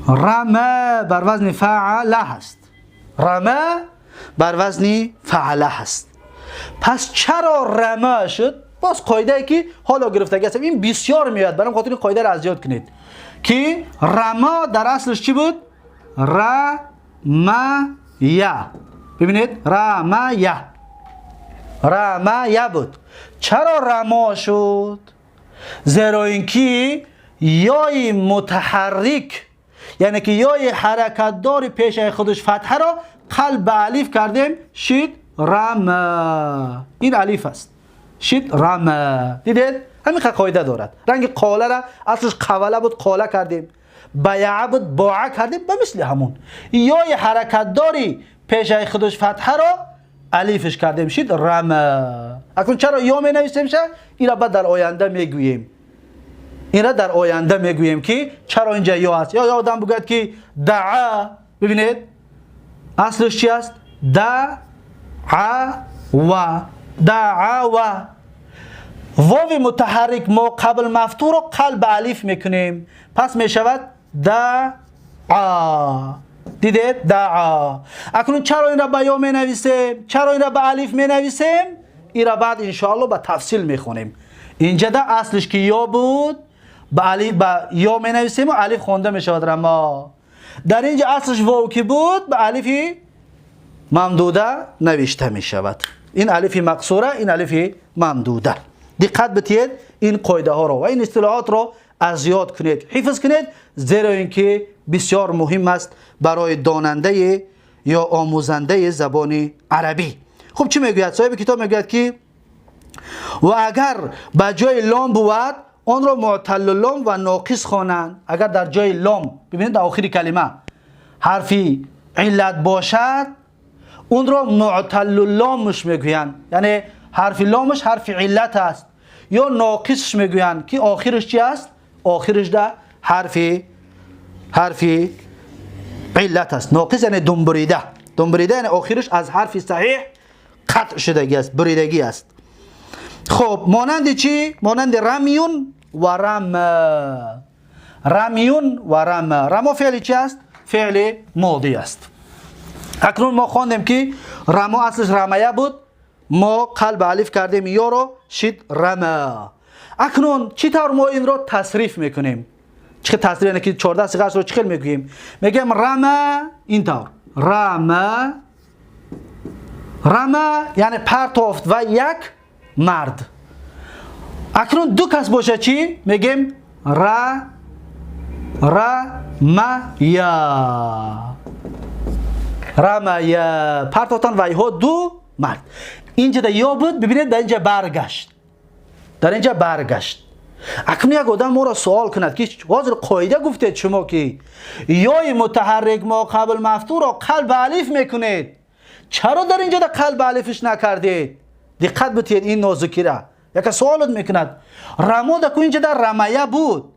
رمى бар вазни فعل ҳаст, رمى бар вазни فعل ҳаст. Пас чаро رمى шуд? Боз қоидае ки ҳоло гирифтагӣ ҳастам, ин бисёр меояд, барам хотир ин қоидаро аз ёд кунед, ки رمى дар аслаш чӣ буд? رمي. Бибинед, رمي, رمي буд. Чаро رمى шуд? Зеро ин ки ёи мутаҳаррик, яъне ки ёи ҳаракатдори пешаи худаш фатҳаро قلب به الف کردیم، شید رما. این الف است، شید رما. دیدید؟ همین قاعده دارد. رنگ قاله را اصلش قوله بود، قاله کردیم، بیعه بود، باعه کردیم، به مثل همون یای حرکت داری پیش خودش فتحه را الفش کردیم، شید رما. اکنون چرا یا می نویسیم شه؟ این را بعد در آینده میگوییم، این را در آینده میگوییم که چرا اینجا یا است. یا آدم بگوید که دعا، ببینید اصلش چی است؟ دعا و دعا و واو متحرک ما قبل مفتوح رو قلب الف میکنیم، پس میشود دعا. دیدید؟ دعا. اکنون چرا این را به یا می نویسیم؟ چرا این را به الف می نویسیم؟ این را بعد انشاءالله به تفصیل میخونیم. اینجا ده اصلش که یا بود به الف، به یا می نویسیم و الف خونده می شود رما. در اینجا اصلش واو که بود به الف ممدوده نوشته می شود. این الف مقصوره، این الف ممدوده. دقت بدهید این قاعده ها رو و این اصطلاحات رو از یاد کنید، حفظ کنید، زیرا اینکه بسیار مهم است برای داننده یا آموزنده زبان عربی. خب چی میگوید؟ صاحب کتاب میگوید که و اگر به جای لام بود آن را معتل لام و ناقص خوانند. اگر در جای لام، ببینید در آخر کلمه حرفی علت باشد، اون را معتل لامش میگویند، یعنی حرف لامش حرف علت است، یا ناقصش میگویند که آخرش چی است؟ آخرش ده حرف علت است. ناقص یعنی دنبریده، دنبریده یعنی آخرش از حرف صحیح قطع شدگی است، بریدگی است. خب مانند چی؟ مانند رمیون و رم. رمیون و رم. رما فعل چی است؟ فعل ماضی است. اکنون ما خواندیم که رما اصلش رمیه بود، ما قلب الف کردیم یا رو شد رما. اکنون چی طور ما این رو تصریف میکنیم؟ چه تصریف؟ یعنی که 14 صیغه رو چه میگوییم؟ میگیم رما، این طور رما. رما یعنی پرتافت و یک مرد. اکنون دو کس باشه چی؟ میگیم را رمیا. رمیا پرتافتن و ایها دو مرد. اینجا در یا بود، ببینید در اینجا برگشت، در اینجا برگشت. اکنون یک آدم ما را سوال کند که حاضر قاعده گفتید شما که یای متحرک ما قبل مفتوح را قلب الف میکنید، چرا در اینجا در قلب الفش نکردید؟ دقت بدهید این نازکی را. یک سوالت میکند رما در اینجا در رمیه بود،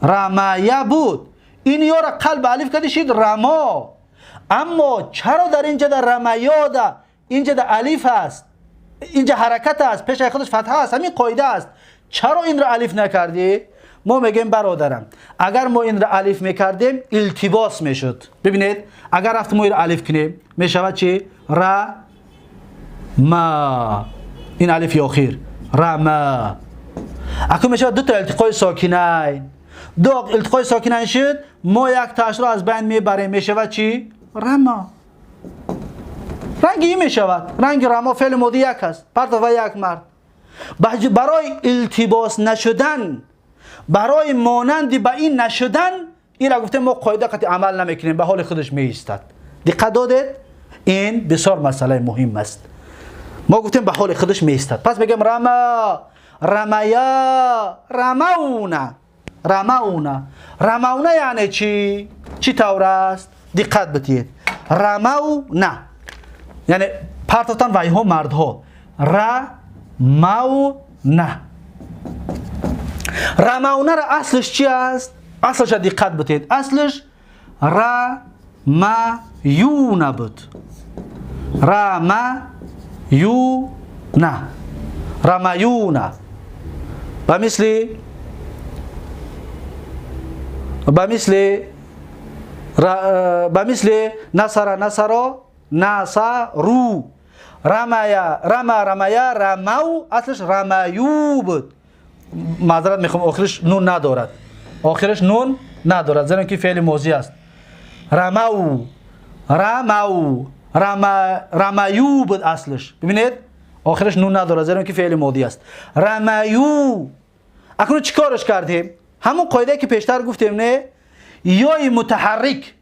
رمیه بود، این یا را قلب الف کردید رما، اما چرا در اینجا در رمیا ده اینجا در الف است، اینجا حرکت است، پیش خودش فتحه است، همین قاعده است، چرا این را الف نکردی؟ ما میگیم برادرم اگر ما این را الف میکردیم التباس میشد. ببینید اگر رفت ما این را الف کنیم میشود چی؟ را ما، این الف اخیر رما. اکنون میشود دو تا التقای ساکنین، دو التقای ساکنین شد، ما یک تاش را از بین میبریم، میشود چی؟ رما. رنگ این میشود، رنگ رما فعل ماضی یک است، پرتو و یک مرد. برای التباس نشدن، برای مانند به این نشدن، این را گفتیم ما قاعده قطعی عمل نمیکنیم، به حال خودش میایستد. دقت دادید؟ این بسیار مسئله مهم است. ما گفتیم به حال خودش میایستد، پس میگیم رما، رمیا، رمونا. رمونا، رمونا یعنی چی؟ چی طور است؟ دقت بدید. رمونا یعنی پرتافتن و ایها مردها. رمونا، رمونا را اصلش چی است؟ اصلش را دقت بدید. اصلش رمیون بود، رمیون، رمیون. به مثل به مثل نصر نصر نصرو، رمیا رما رمیا رمو، اصلش رمیو بود. معذرت میخوام آخرش نون ندارد، آخرش نون ندارد، زیرا که فعل ماضی است. رمو رمو رمیو بود اصلش. ببینید آخرش نون ندارد زیرا که فعل ماضی است. رمیو. اکنون چیکارش کردیم؟ همون قاعده که پیشتر گفتیم، نه؟ یای متحرک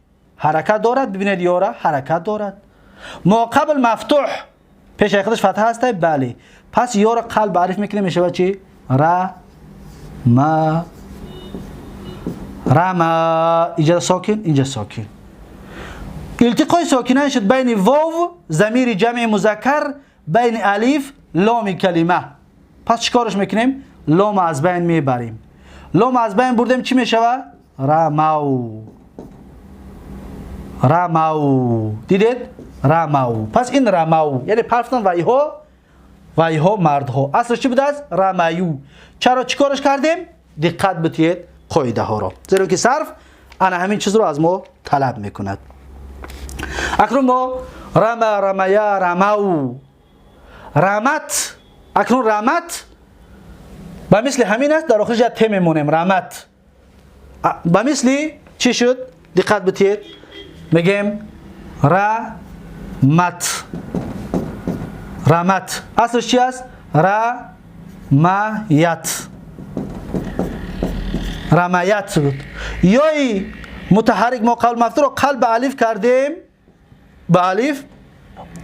ҳаракат дорад. Бибинед, ёра ҳаракат дорад. Мо қабл мафтуҳ, пешаи худаш фатҳа ҳастай, бале. Пас ёро қалб ба алиф мекунем, мешавад чи? Ра, ма, рама. Инҷа сокин, инҷа сокин. Илтиқои сокинайн шуд байни вов, замири ҷамъи музаккар, байни алиф, ломи калима. Пас чӣ кораш мекунем? Лома аз байн мебарем. Лома аз байн бурдем, чӣ мешавад? Рамав, рамав. Дидед? Рамав. Пас ин рамав, яъне парфтан вайҳо, вайҳо мардҳо. Аслаш чӣ будааст? Рамаю. Чаро, чӣ кораш кардем? Диққат битиед қоидаҳоро, зеро ки сарф ана ҳамин чизро аз мо талаб мекунад. Акнун мо рама, рамая, рамав, рамат. Акнун рамат ба мисли ҳамин аст, дар охирш як те мемонем. Рамат ба мисли чӣ шуд? Диққат битиед, мегем рамат, рамат. Аслш чи аст? Рамаят, рамаят буд. Ёи мутаҳаррик мо қабл мафтуҳро қалб ба алиф кардем, ба алиф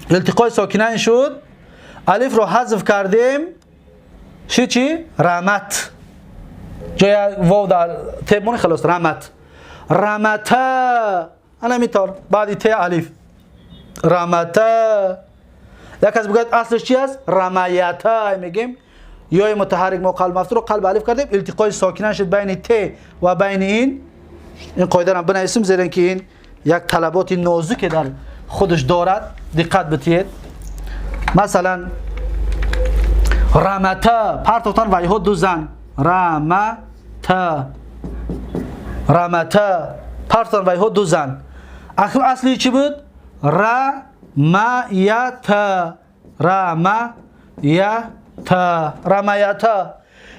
илтиқои сокинайн шуд, алифро ҳазф кардем, шуд чӣ? Рамат. Ҷоя вов дар темони, халос, рамат, рамата. Ана ҳамин баъди те алиф, рамата. Як кас бигӯяд, аслш чи аст? Рамаята мегем. Ёи мутаҳаррик мо қалб мафтуҳро қалб алиф кардем, илтиқои сокинан шуд байни те ва байни ин. Ин қоидаро бинависем, зеро ки ин як талаботи нозуке дар худаш дорад. Диққат битиед. Масалан, рамата, партохтан вайҳо ду зан. Рамата, рамата, партохтан вайҳо ду зан. Акнун асли чӣ буд? Рамаята, рамаята, рамаята.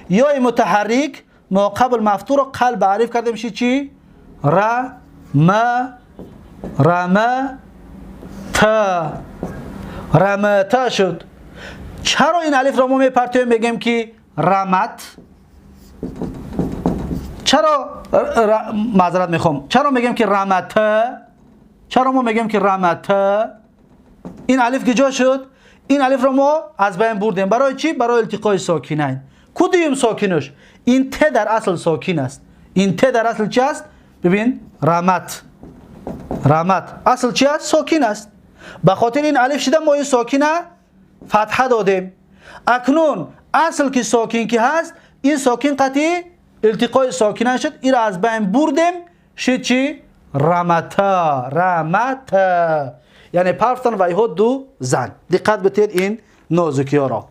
Ёи мутаҳаррик мо қабл мафтуҳро қалб ба алиф кардем, ши чӣ? Ра, ма, рама, та, рамата шуд. Чаро ин алифро мо мепартоем, мегем ки рамат? Чаро, маъзарат мехоҳам, чаро мегем ки рамата? Чаро мо мегем ки рамата? Ин алиф киҷо шуд? Ин алифро мо аз байн бурдем. Барои чӣ? Барои илтиқои сокинайн. Кудуюм сокинуш? Ин те дар асл сокин аст. Ин те дар асл чи аст? Бибин, рамат, рамат асл чи аст? Сокин аст. Ба хотири ин алиф шида, мо ин сокина фатҳа додем. Акнун асл ки сокин ки ҳаст, ин сокин қатъи илтиқои сокина шуд, инро аз байн бурдем, шуд чӣ? Рамата, рамата, яъне парфтан вайҳо ду зан. Диққат битед ин нозукиёро.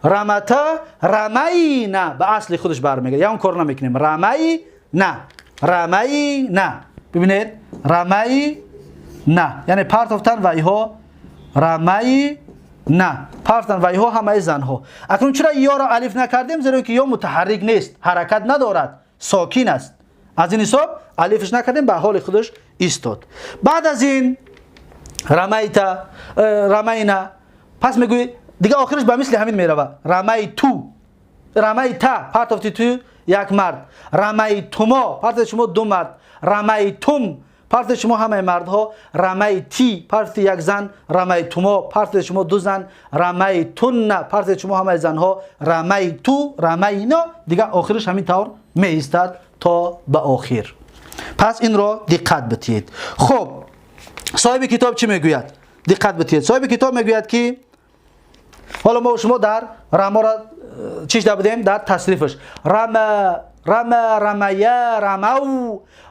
Рамата, рамайна ба асли худаш бармегардад. Ягон кор намекунем. Рамайна, рамайна. Бибинед, рамайна, яъне партофтан вайҳо. Рамайна, партофтан вайҳо ҳамаи занҳо. Акнун чаро ёро алиф накардем? Зеро ки ё мутаҳаррик нест, ҳаракат надорад, сокин аст. Аз ин ҳисоб алифш накардем, ба ҳоли худаш истод. Баъд аз ин рамайта, рамайна. Пас мегӯӣ, дига охираш ба мисли ҳамин мерава. Рамайту, рамайта, партофти ту як мард. Рамайтумо, партофти шумо ду мард. Рамайтум, партофти шумо ҳамаи мардҳо. Рамайти, партофти як зан. Рамайтумо, партофти шумо ду зан. Рамайтунна, партофти шумо ҳамаи занҳо. Рамайту, рамайно, дига охираш ҳамин тавр меистад то ба охир. Пас инро диққат битиед. Хуб, соҳиби китоб чӣ мегӯяд? Диққат битиед. Соҳиби китоб мегӯяд, ки ҳоло мо шумо дар рамора чӣ шуда будем? Дар тасрифаш. Рама, рама, рамая, рамав,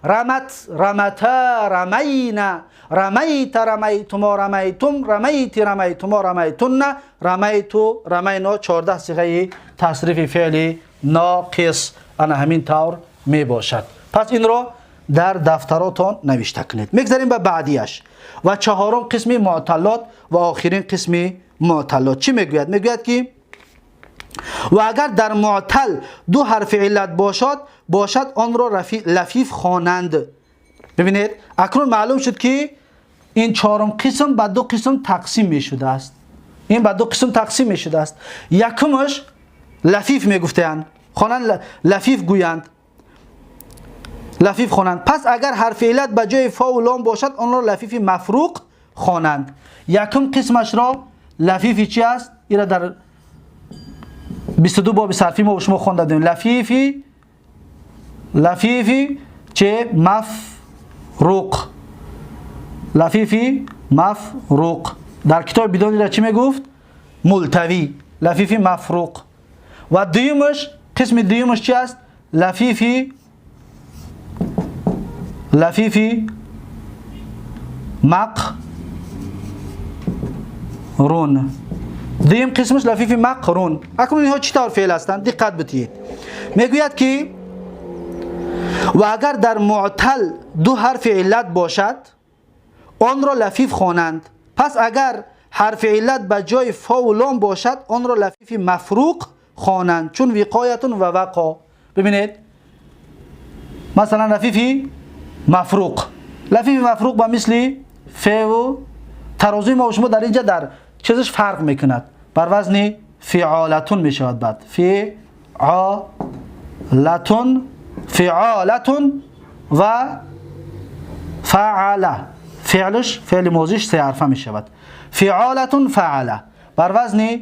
рамат, рамата, рамайна, рамайта, рамайтумо, рамайтум, рамайти, рамайтумо, рамайтунна, рамайту, рамайно. 14 сиғаи тасрифи феъли ноқис ана ҳамин тавр мебошад. Пас инро дар дафтаротон навишта кунед. Мегзарем ба баъдияш ва чаҳорум қисми муъталлот ва охирин қисми муъталлот. Чӣ мегӯяд? Мегӯяд, ки ва агар дар муътал ду ҳарфи иллат бошад, онро лафиф хонанд. Бибинед, акнун маълум шуд, ки ин чорум қисм ба ду қисм тақсим мешудааст. Ин ба ду қисм тақсим мешудааст. Якумаш лафиф мегуфтаанд, хонанд, лафиф гӯянд. لفیف خوانند. پس اگر حرف علت به جای فا و لام باشد آن را لفیف مفروق خوانند. یکم قسمش را لفیفی چی است؟ این را در 22 باب صرفی ما شما خوانده بودیم. لفیفی چه؟ مفروق. لفیفی مفروق در کتاب بدانی را چی میگفت؟ ملتوی. لفیفی مفروق. و دویمش، قسم دویمش چی است؟ لفیفی مقرون. دویم قسمش لفیفی مقرون. اکنون اینها چطور فعل هستند؟ دقت بدهید. میگوید که و اگر در معتل دو حرف علت باشد آن را لفیف خوانند. پس اگر حرف علت به جای فا و لام باشد آن را لفیف مفروق خوانند، چون وقایتون و وقا. ببینید مثلا لفیفی مفروق، لفیف مفروق با مثل ف و ترازوی ما و شما در اینجا در چیزش فرق میکند، بر وزن فعالتون میشود. بعد فعالتون، فعالتون و فعله، فعلش فعل ماضیش سه حرفه میشود. فعالتون فعله بر وزن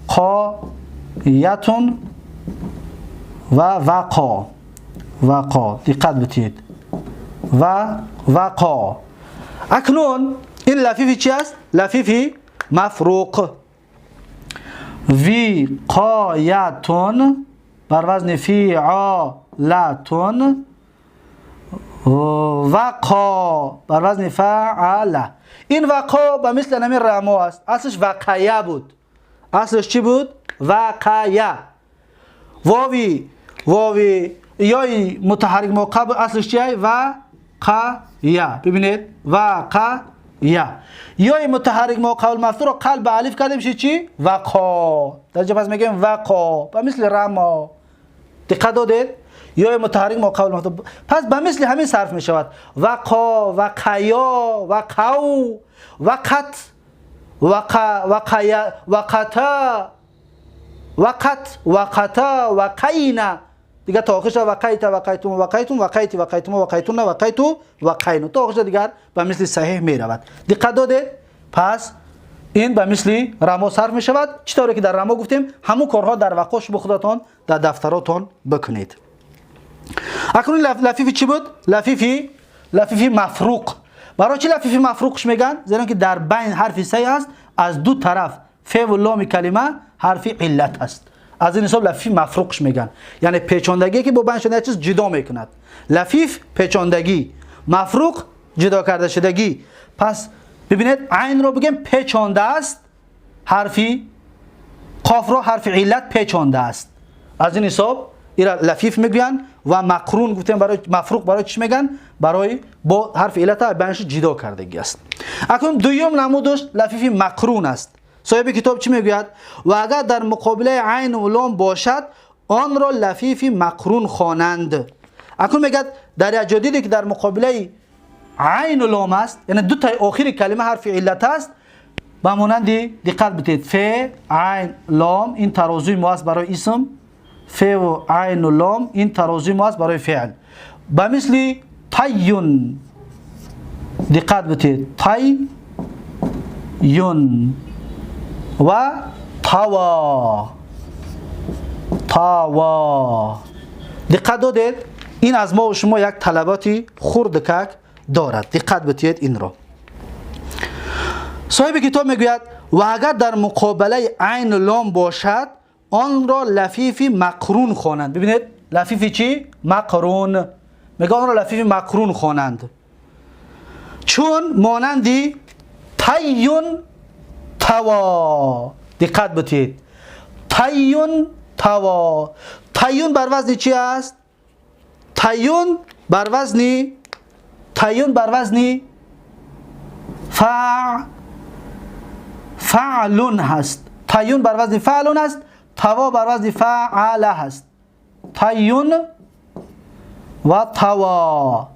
وقایتون و وقا. وقا دقت بدهید و وقا. اکنون این لفیفی چی است؟ لفیفی مفروق. وقایتون بر وزن فعالتون، وقا بر وزن فعله. این وقا به مثل همین رما است. اصلش وقایه بود. اصلش چی بود؟ وقایه. واوی واوی یای متحرک ما قبل اصلش چیه؟ وقایه. ببینید وقایه. یای متحرک ما قبل مفتوح رو قلب الف کردیم میشه چی؟ وقا. در اینجا پس میگیم وقا به مثل رما. دقت دادید؟ یای متحرک ما قبل مفتوح پس به مثل همین صرف میشود. وقا، وقیا، وقو، وقت، وقا، وقیا، وقتا، وقت، وقتا، وقینا. دیگه تا آخرش وقیت، وقیتم، وقیتم، وقیت، وقیتم، وقیتون، وقیتو، وقینو تا آخرش دیگر به مثل صحیح می رود. دقت دادید؟ پس این به مثل رما صرف می شود. چطوری که در رما گفتیم همون کارها در وقاش به خودتان در دفتراتون بکنید. اکنون لفیفی چی بود؟ لفیفی مفروق. برای چی لفیفی مفروقش میگن؟ زیرا که در بین حرف سه است، از دو طرف ف و لام کلمه حرف علت است. از این حساب لفیف مفروقش میگن، یعنی پیچاندگی که با بین شده چیز جدا میکند. لفیف پیچاندگی، مفروق جدا کرده شدگی. پس ببینید عین رو بگیم پیچانده است، حرفی قاف رو حرف علت پیچانده است. از این حساب ایرا لفیف میگن و مقرون گفتیم برای مفروق. برای چی میگن؟ برای با حرف علت بینش جدا کردگی است. اکنون دوم نمودش لفیف مقرون است. صاحب کتاب چی میگوید؟ و اگر در مقابله عین و لام باشد آن را لفیف مقرون خوانند. اکنون میگد در یک جدیدی که در مقابله عین و لام است، یعنی دو تا آخر کلمه حرف علت است، به مانند دقت بدید ف عین لام این ترازوی ما است برای اسم، ف و عین و لام این ترازوی ما است برای فعل. به مثل طیون دقت بدید، طیون و طوا، طوا. دقت دادید؟ این از ما و شما یک طلباتی خردکک دارد. دقت بدید این را. صاحب کتاب میگوید و اگر در مقابله عین لام باشد آن را لفیف مقرون خوانند. ببینید لفیف چی؟ مقرون. میگه آن را لفیف مقرون خوانند، چون مانندی طیون توا. دقت بدید، طیون توا. طیون بر وزن چی است؟ طیون بر وزن، طیون بر وزن فعلون هست. طیون بر وزن فعلون است، توا بر وزن فعله هست. طیون و توا.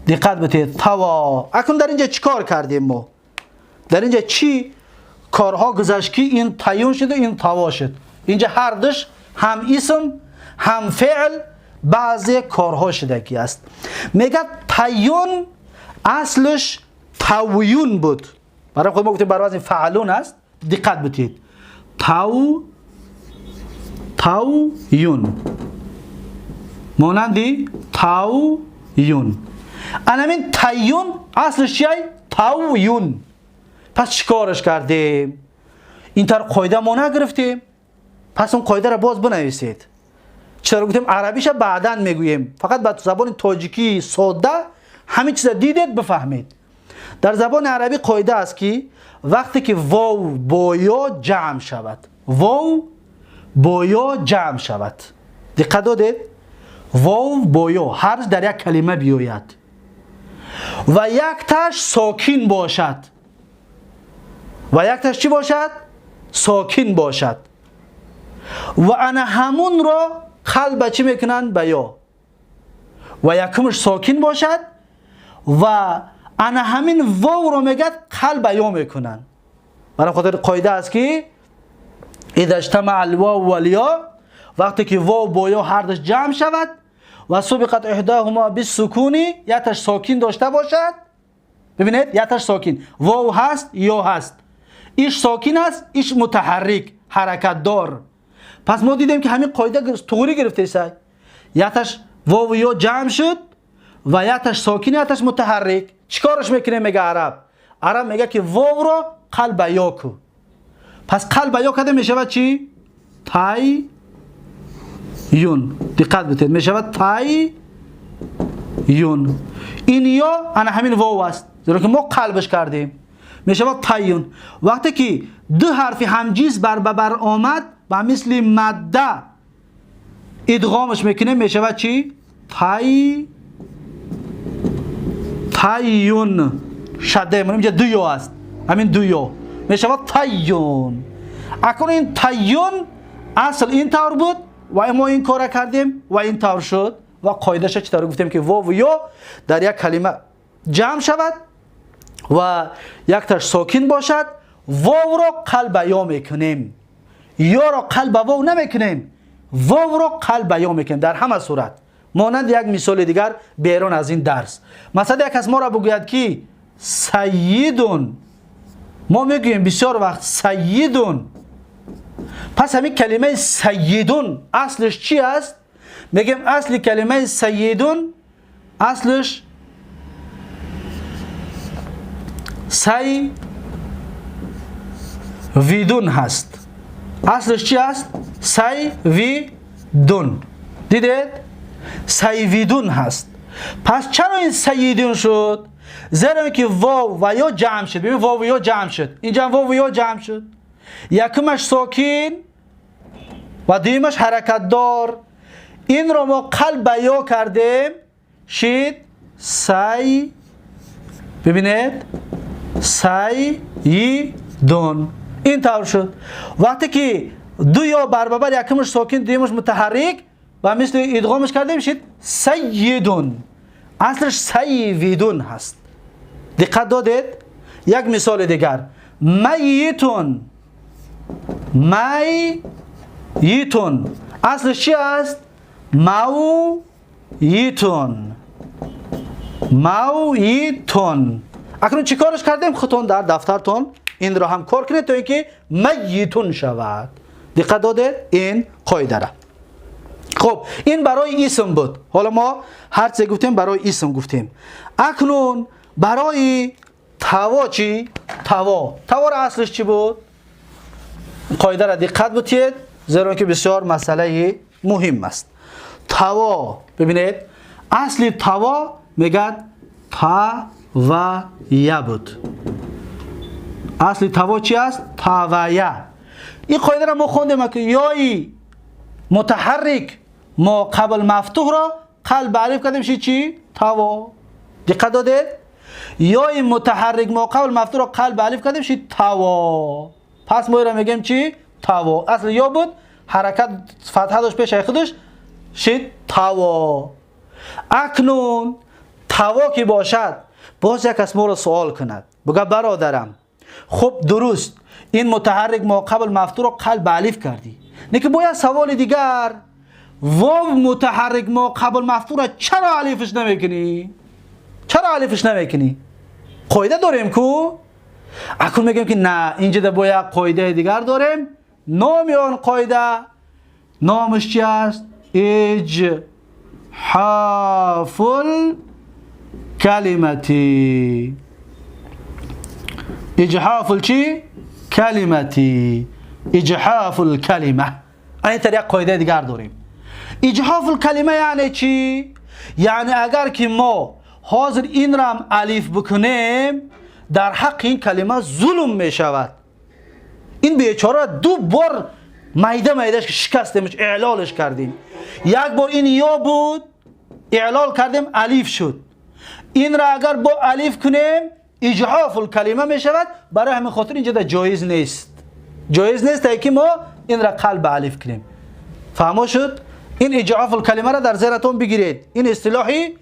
دقت بدید، توا. اکنون در اینجا چیکار کردیم ما؟ در اینجا چی کارها گذشت که این طیون شد و این توا شد؟ اینجا هر دوش هم اسم هم فعل بعضی کارها شدگی است. میگه تیون اصلش تویون بود. برای خود ما گفتیم بر وزن فعلون است. دقت بتید. تویون مانندی تویون. انامین تیون اصلش چیه؟ تویون. پس چیکارش کردیم؟ این طور قاعده ما نگرفتیم. پس اون قاعده را باز بنویسید. چرا گفتیم عربیش بعداً میگوییم، فقط با زبان تاجیکی ساده همین چیزا دیدید بفهمید. در زبان عربی قاعده است که وقتی که واو با یا جمع شود، واو با یا جمع شود، دقت دادید؟ واو با یا هر در یک کلمه بیاید و یک تاش ساکن باشد، و یک تاش چی باشد؟ ساکن باشد، و انا همون را قلب چی میکنن؟ به یا، و یکمش ساکن باشد و انا همین واو رو میگد قلب یا میکنن. برای خاطر قاعده است که اذا اجتمع الواو والیا، وقتی که واو با یا هر دوش جمع شود و سبقت احداهما بالسکون، یکش ساکن داشته باشد. ببینید یکش ساکن، واو هست یا هست، ایش ساکن است، ایش متحرک حرکت دار. پس ما دیدیم که همین قاعده طوری گرفته است، یکش واو یا جمع شد و یکش ساکن یکش متحرک. چیکارش میکنه؟ میگه عرب، عرب میگه که واو را قلب یا کو. پس قلب یا کده میشود چی؟ تای یون. دقت بتید، میشود تای یون. این یا انا همین واو است، زیرا که ما قلبش کردیم، میشود تایون. وقتی که دو حرف همجنس بر بر آمد و مثل ماده ادغامش میکنه، میشود چی؟ تایون. شده اینجا دو یا است، همین دو یا میشود تایون. اکنون این تایون اصل این طور بود و ما این کار کردیم و این طور شد و قاعده‌اش چطور گفتیم که واو و یا در یک کلمه جمع شود و یک تاش ساکن باشد، واو را قلب یا میکنیم، یا را قلب واو نمیکنیم، واو را قلب یا میکنیم در همه صورت. مانند یک مثال دیگر بیرون از این درس، مثلا یک از ما را بگوید که سیدون، ما میگوییم بسیار وقت سیدون. پس همین کلمه سیدون اصلش چی است؟ میگیم اصل کلمه سیدون اصلش سیویدون هست. اصلش چی است؟ سیویدون. دیدید؟ سیویدون هست. پس چرا این سیدون شد؟ زیرا که واو و یا جمع شد. ببین واو و یا جمع شد، اینجا واو و یا جمع شد، یکمش ساکن و دیمش حرکت دار. این رو ما قلب یا کردیم شد سی، ببینید سیدون، این طور شد. وقتی که دو یا برابر یکمش ساکن دیمش متحرک و مثل ادغامش کردیم شد سیدون. اصلش سیویدون هست. دقت دادید؟ یک مثال دیگر، میتون. میتون اصلش چی است؟ مویتون. مویتون. اکنون چیکارش کردیم؟ خودتون در دفترتون این را هم کار کنید تا اینکه میتون شود. دقت دادید این قاعده را. خب این برای اسم بود. حالا ما هر چه گفتیم برای اسم گفتیم. اکنون برای توا چی؟ توا. توا را اصلش چی بود؟ قاعده را دقت بتید، زیرا که بسیار مسئله مهم است. توا، ببینید اصل توا میگه تا و یا بود. اصل توا چی است؟ تا و یا. این قاعده را ما خوندیم که یای متحرک ما قبل مفتوح را قلب الف کردیم شد چی؟ توا. دقت دادید؟ یای متحرک ما قبل مفتوح را قلب الف کردیم شد توا. پس ما را میگیم چی؟ توا. اصل یا بود، حرکت فتحه داشت پیش خودش، شد توا. اکنون توا که باشد، باز یک از ما را سوال کند، بگه برادرم خب درست این متحرک ما قبل مفتوح را قلب الف کردی، نه که باید سوال دیگر، واو متحرک ما قبل مفتوح را چرا الفش نمیکنی؟ چرا الفش نمیکنی؟ قاعده داریم کو؟ اکنون میگیم که نه، اینجا با یک قاعده دیگر داریم. نام آن قاعده نامش چی است؟ اجحاف الکلمتی. اجحاف چی؟ کلمتی. اجحاف الکلمه. این طریق قاعده دیگر داریم. اجحاف الکلمه یعنی چی؟ یعنی اگر که ما حاضر این را هم الف بکنیم در حق این کلمه ظلم می شود. این بیچاره دو بار میده میدهش شکستیمش، اعلالش کردیم. یک بار این یا بود اعلال کردیم الف شد. این را اگر با الف کنیم اجحاف الکلمه می شود. برای همین خاطر اینجا جایز نیست. جایز نیست که ما این را قلب الف کنیم. فهمو شد؟ این اجحاف الکلمه را در ذهنتون بگیرید. این اصطلاحی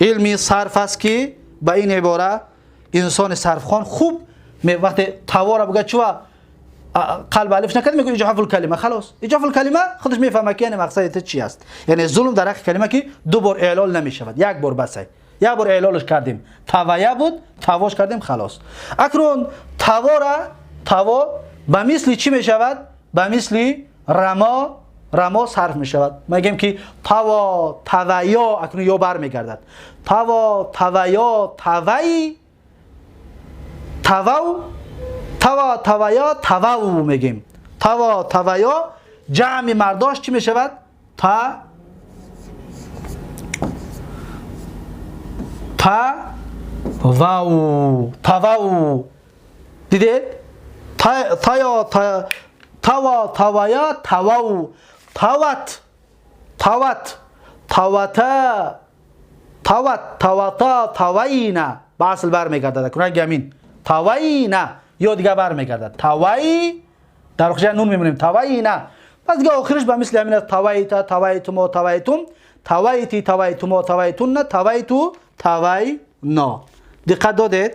علمی صرف است که با این عباره انسان صرف خوان خوب وقتی تواره بگه چوا قلب الف نکرد میگه اجحاف الکلمه. خلاص اجحاف الکلمه خودش میفهمه که یعنی مقصد چی است. یعنی ظلم در حق کلمه که دو بار اعلال نمیشود، یک بار بسه. یک بار اعلالش کردیم توایه بود، تواش کردیم خلاص. اکنون تواره توا به مثل چی میشود؟ به مثل رما. رما صرف میشود. میگیم که توا توایا، اکنون یا بر میگردد. توا توایا توای تواو توا توایا تواو میگیم. توا توایا جمع مرداش چی میشود؟ تا تا واو تواو. دیدید؟ تا تایا تا توا توایا تواو تاوت تاوت تاوتا تاوت تاوتا تاوینا به اصل برمیگردد. کنن گمین تاوینا یا دیگه برمیگردد. تاوی در واقع نون میمونیم تاوینا. پس دیگه آخرش به مثل همین است. تاویتا تاویتما تاویتم تاویتی تاویتما تاویتون تاویتو تاوینا. دقت دادید؟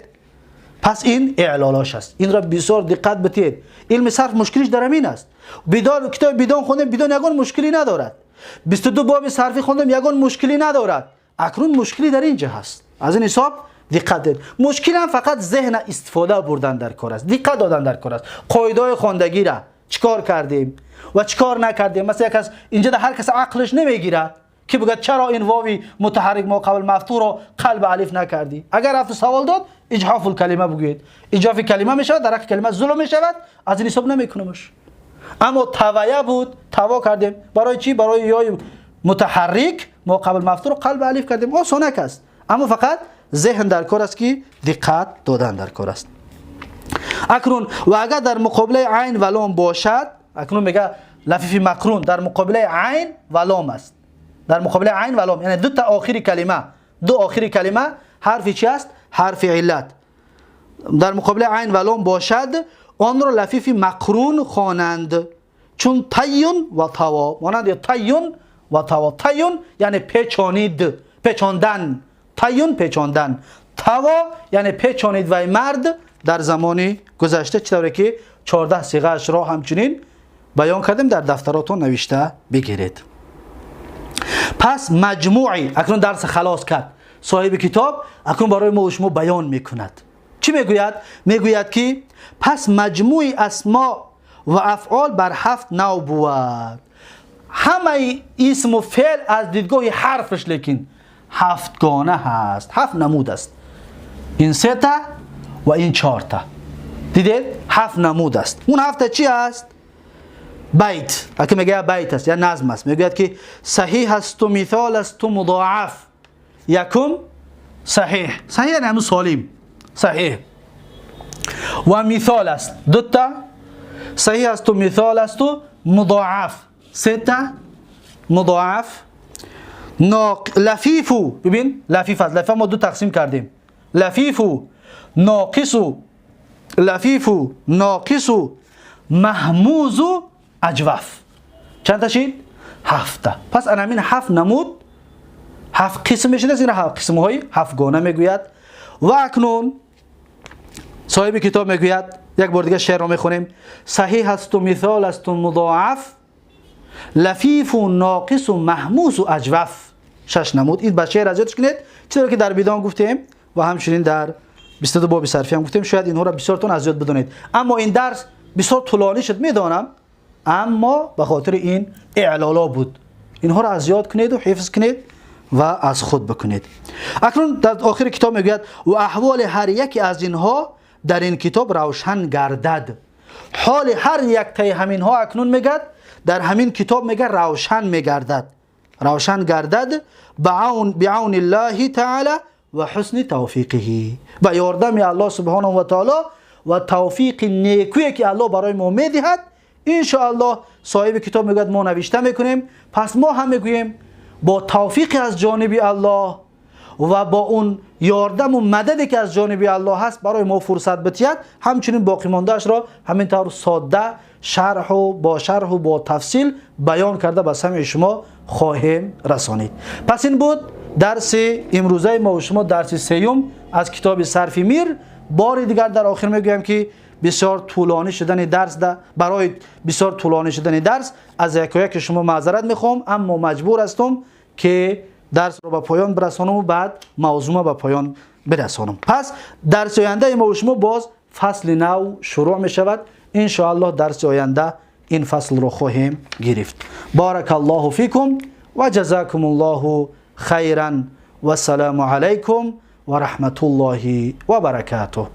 پس این اعلالاش است. این را بسیار دقت بدید. علم صرف مشکلش در همین است. بدان کتاب بدان خوندم بدان یگان مشکلی ندارد. 22 باب صرفی خوندم یگان مشکلی ندارد. اکنون مشکلی در اینجا هست. از این حساب دقت دید. مشکل هم فقط ذهن استفاده بردن در کار است. دقت دادن در کار است. قاعده خواندگی را چیکار کردیم و چیکار نکردیم. مثلا یک کس اینجا در هر کس عقلش نمیگیرد که بگه چرا این واوی متحرک ما قبل مفتوح رو قلب الف نکردی. اگر رفت سوال داد اجحاف الکلمه بگویید. اجحاف کلمه میشود، در حق کلمه ظلم میشود. از این حساب نمیکنمش. اما توایه بود، توا کردیم. برای چی؟ برای یای متحرک ما قبل مفتوح رو قلب الف کردیم. آسانک است. اما فقط ذهن در کار است که دقت دادن در کار است. اکنون و اگر در مقابله عین و لام باشد، اکنون میگه لفیف مقرون در مقابله عین و لام است. در مقابله عین و لام یعنی دو تا آخری کلمه، دو آخری کلمه حرف چی است؟ حرف علت. در مقابله عین و لام باشد آن را لفیف مقرون خوانند، چون تیون و توا. مانند تیون و توا. تیون یعنی پیچانید، پیچاندن. تیون پیچاندن، توا یعنی پیچانید و مرد در زمان گذشته، چطوری که 14 صیغه اش را همچنین بیان کردیم، در دفتراتون نوشته بگیرید. پس مجموعی اکنون درس خلاص کرد صاحب کتاب، اکنون برای ما و شما بیان میکند. چی میگوید؟ میگوید که پس مجموعی اسما و افعال بر 7 نوع بود. همه اسم و فعل از دیدگاه حرفش لیکن 7 گانه هست، 7 نمود است. این 3 تا و این 4 تا. دیدید؟ 7 نمود است. اون 7 چی است؟ بیت. اگه میگه بیت است یا نظم است. میگوید که صحیح است و مثال است و مضاعف. یکم صحیح، صحیح یعنی همون سالم، صحیح و مثال است 2 تا، صحیح است و مثال است و مضاعف 3 تا، مضاعف لفیفو. ببین لفیف است، لفیف ما 2 تقسیم کردیم. لفیفو ناقصو، لفیفو ناقصو محموز و اجوف. چند تا شد؟ 7 تا. پس انامین 7 نمود، 7 قسم میشه. این 7 قسم های 7 گانه میگوید. و اکنون صاحب کتاب میگوید، یک بار دیگه شعر رو میخونیم. صحیح است و مثال است و مضاعف، لفیف و ناقص و مهموز و اجوف. شش نمود. این به شعر از یادش کنید، چیزی که در بیدان گفتیم و همچنین در 22 باب صرفی هم گفتیم. شاید اینها را بسیارتون از یاد بدونید، اما این درس بسیار طولانی شد میدانم، اما به خاطر این اعلالا بود. اینها را از یاد کنید و حفظ کنید و از خود بکنید. اکنون در آخر کتاب میگوید و احوال هر یکی از اینها در این کتاب روشن گردد. حال هر یک تای همینها اکنون میگد در همین کتاب میگه روشن میگردد، روشن گردد بعون الله تعالی و حسن توفیقه، با یاردم الله سبحانه و تعالی و توفیق نیکویی که الله برای ما میدهد. ان شاء الله صاحب کتاب میگوید ما نوشته میکنیم، پس ما هم میگوییم با توفیق از جانب الله و با اون یاردم و مددی که از جانب الله هست برای ما فرصت بتید، همچنین باقی ماندهش را همین طور ساده شرح و با شرح و با تفصیل بیان کرده به سمع شما خواهیم رسانید. پس این بود درس امروزه ما و شما، درس سیوم از کتاب صرف میر. بار دیگر در آخر میگویم که بسیار طولانی شدن درس برای بسیار طولانی شدن درس از یک شما معذرت میخوام، اما مجبور هستم که درس رو به پایان برسانم و بعد موضوع به پایان برسانم. پس درس آینده ما و شما باز فصل نو شروع می شود. ان شاء الله درس آینده این فصل رو خواهیم گرفت. بارک الله فیکم و جزاکم الله خیرا و السلام علیکم و رحمت الله و برکاته.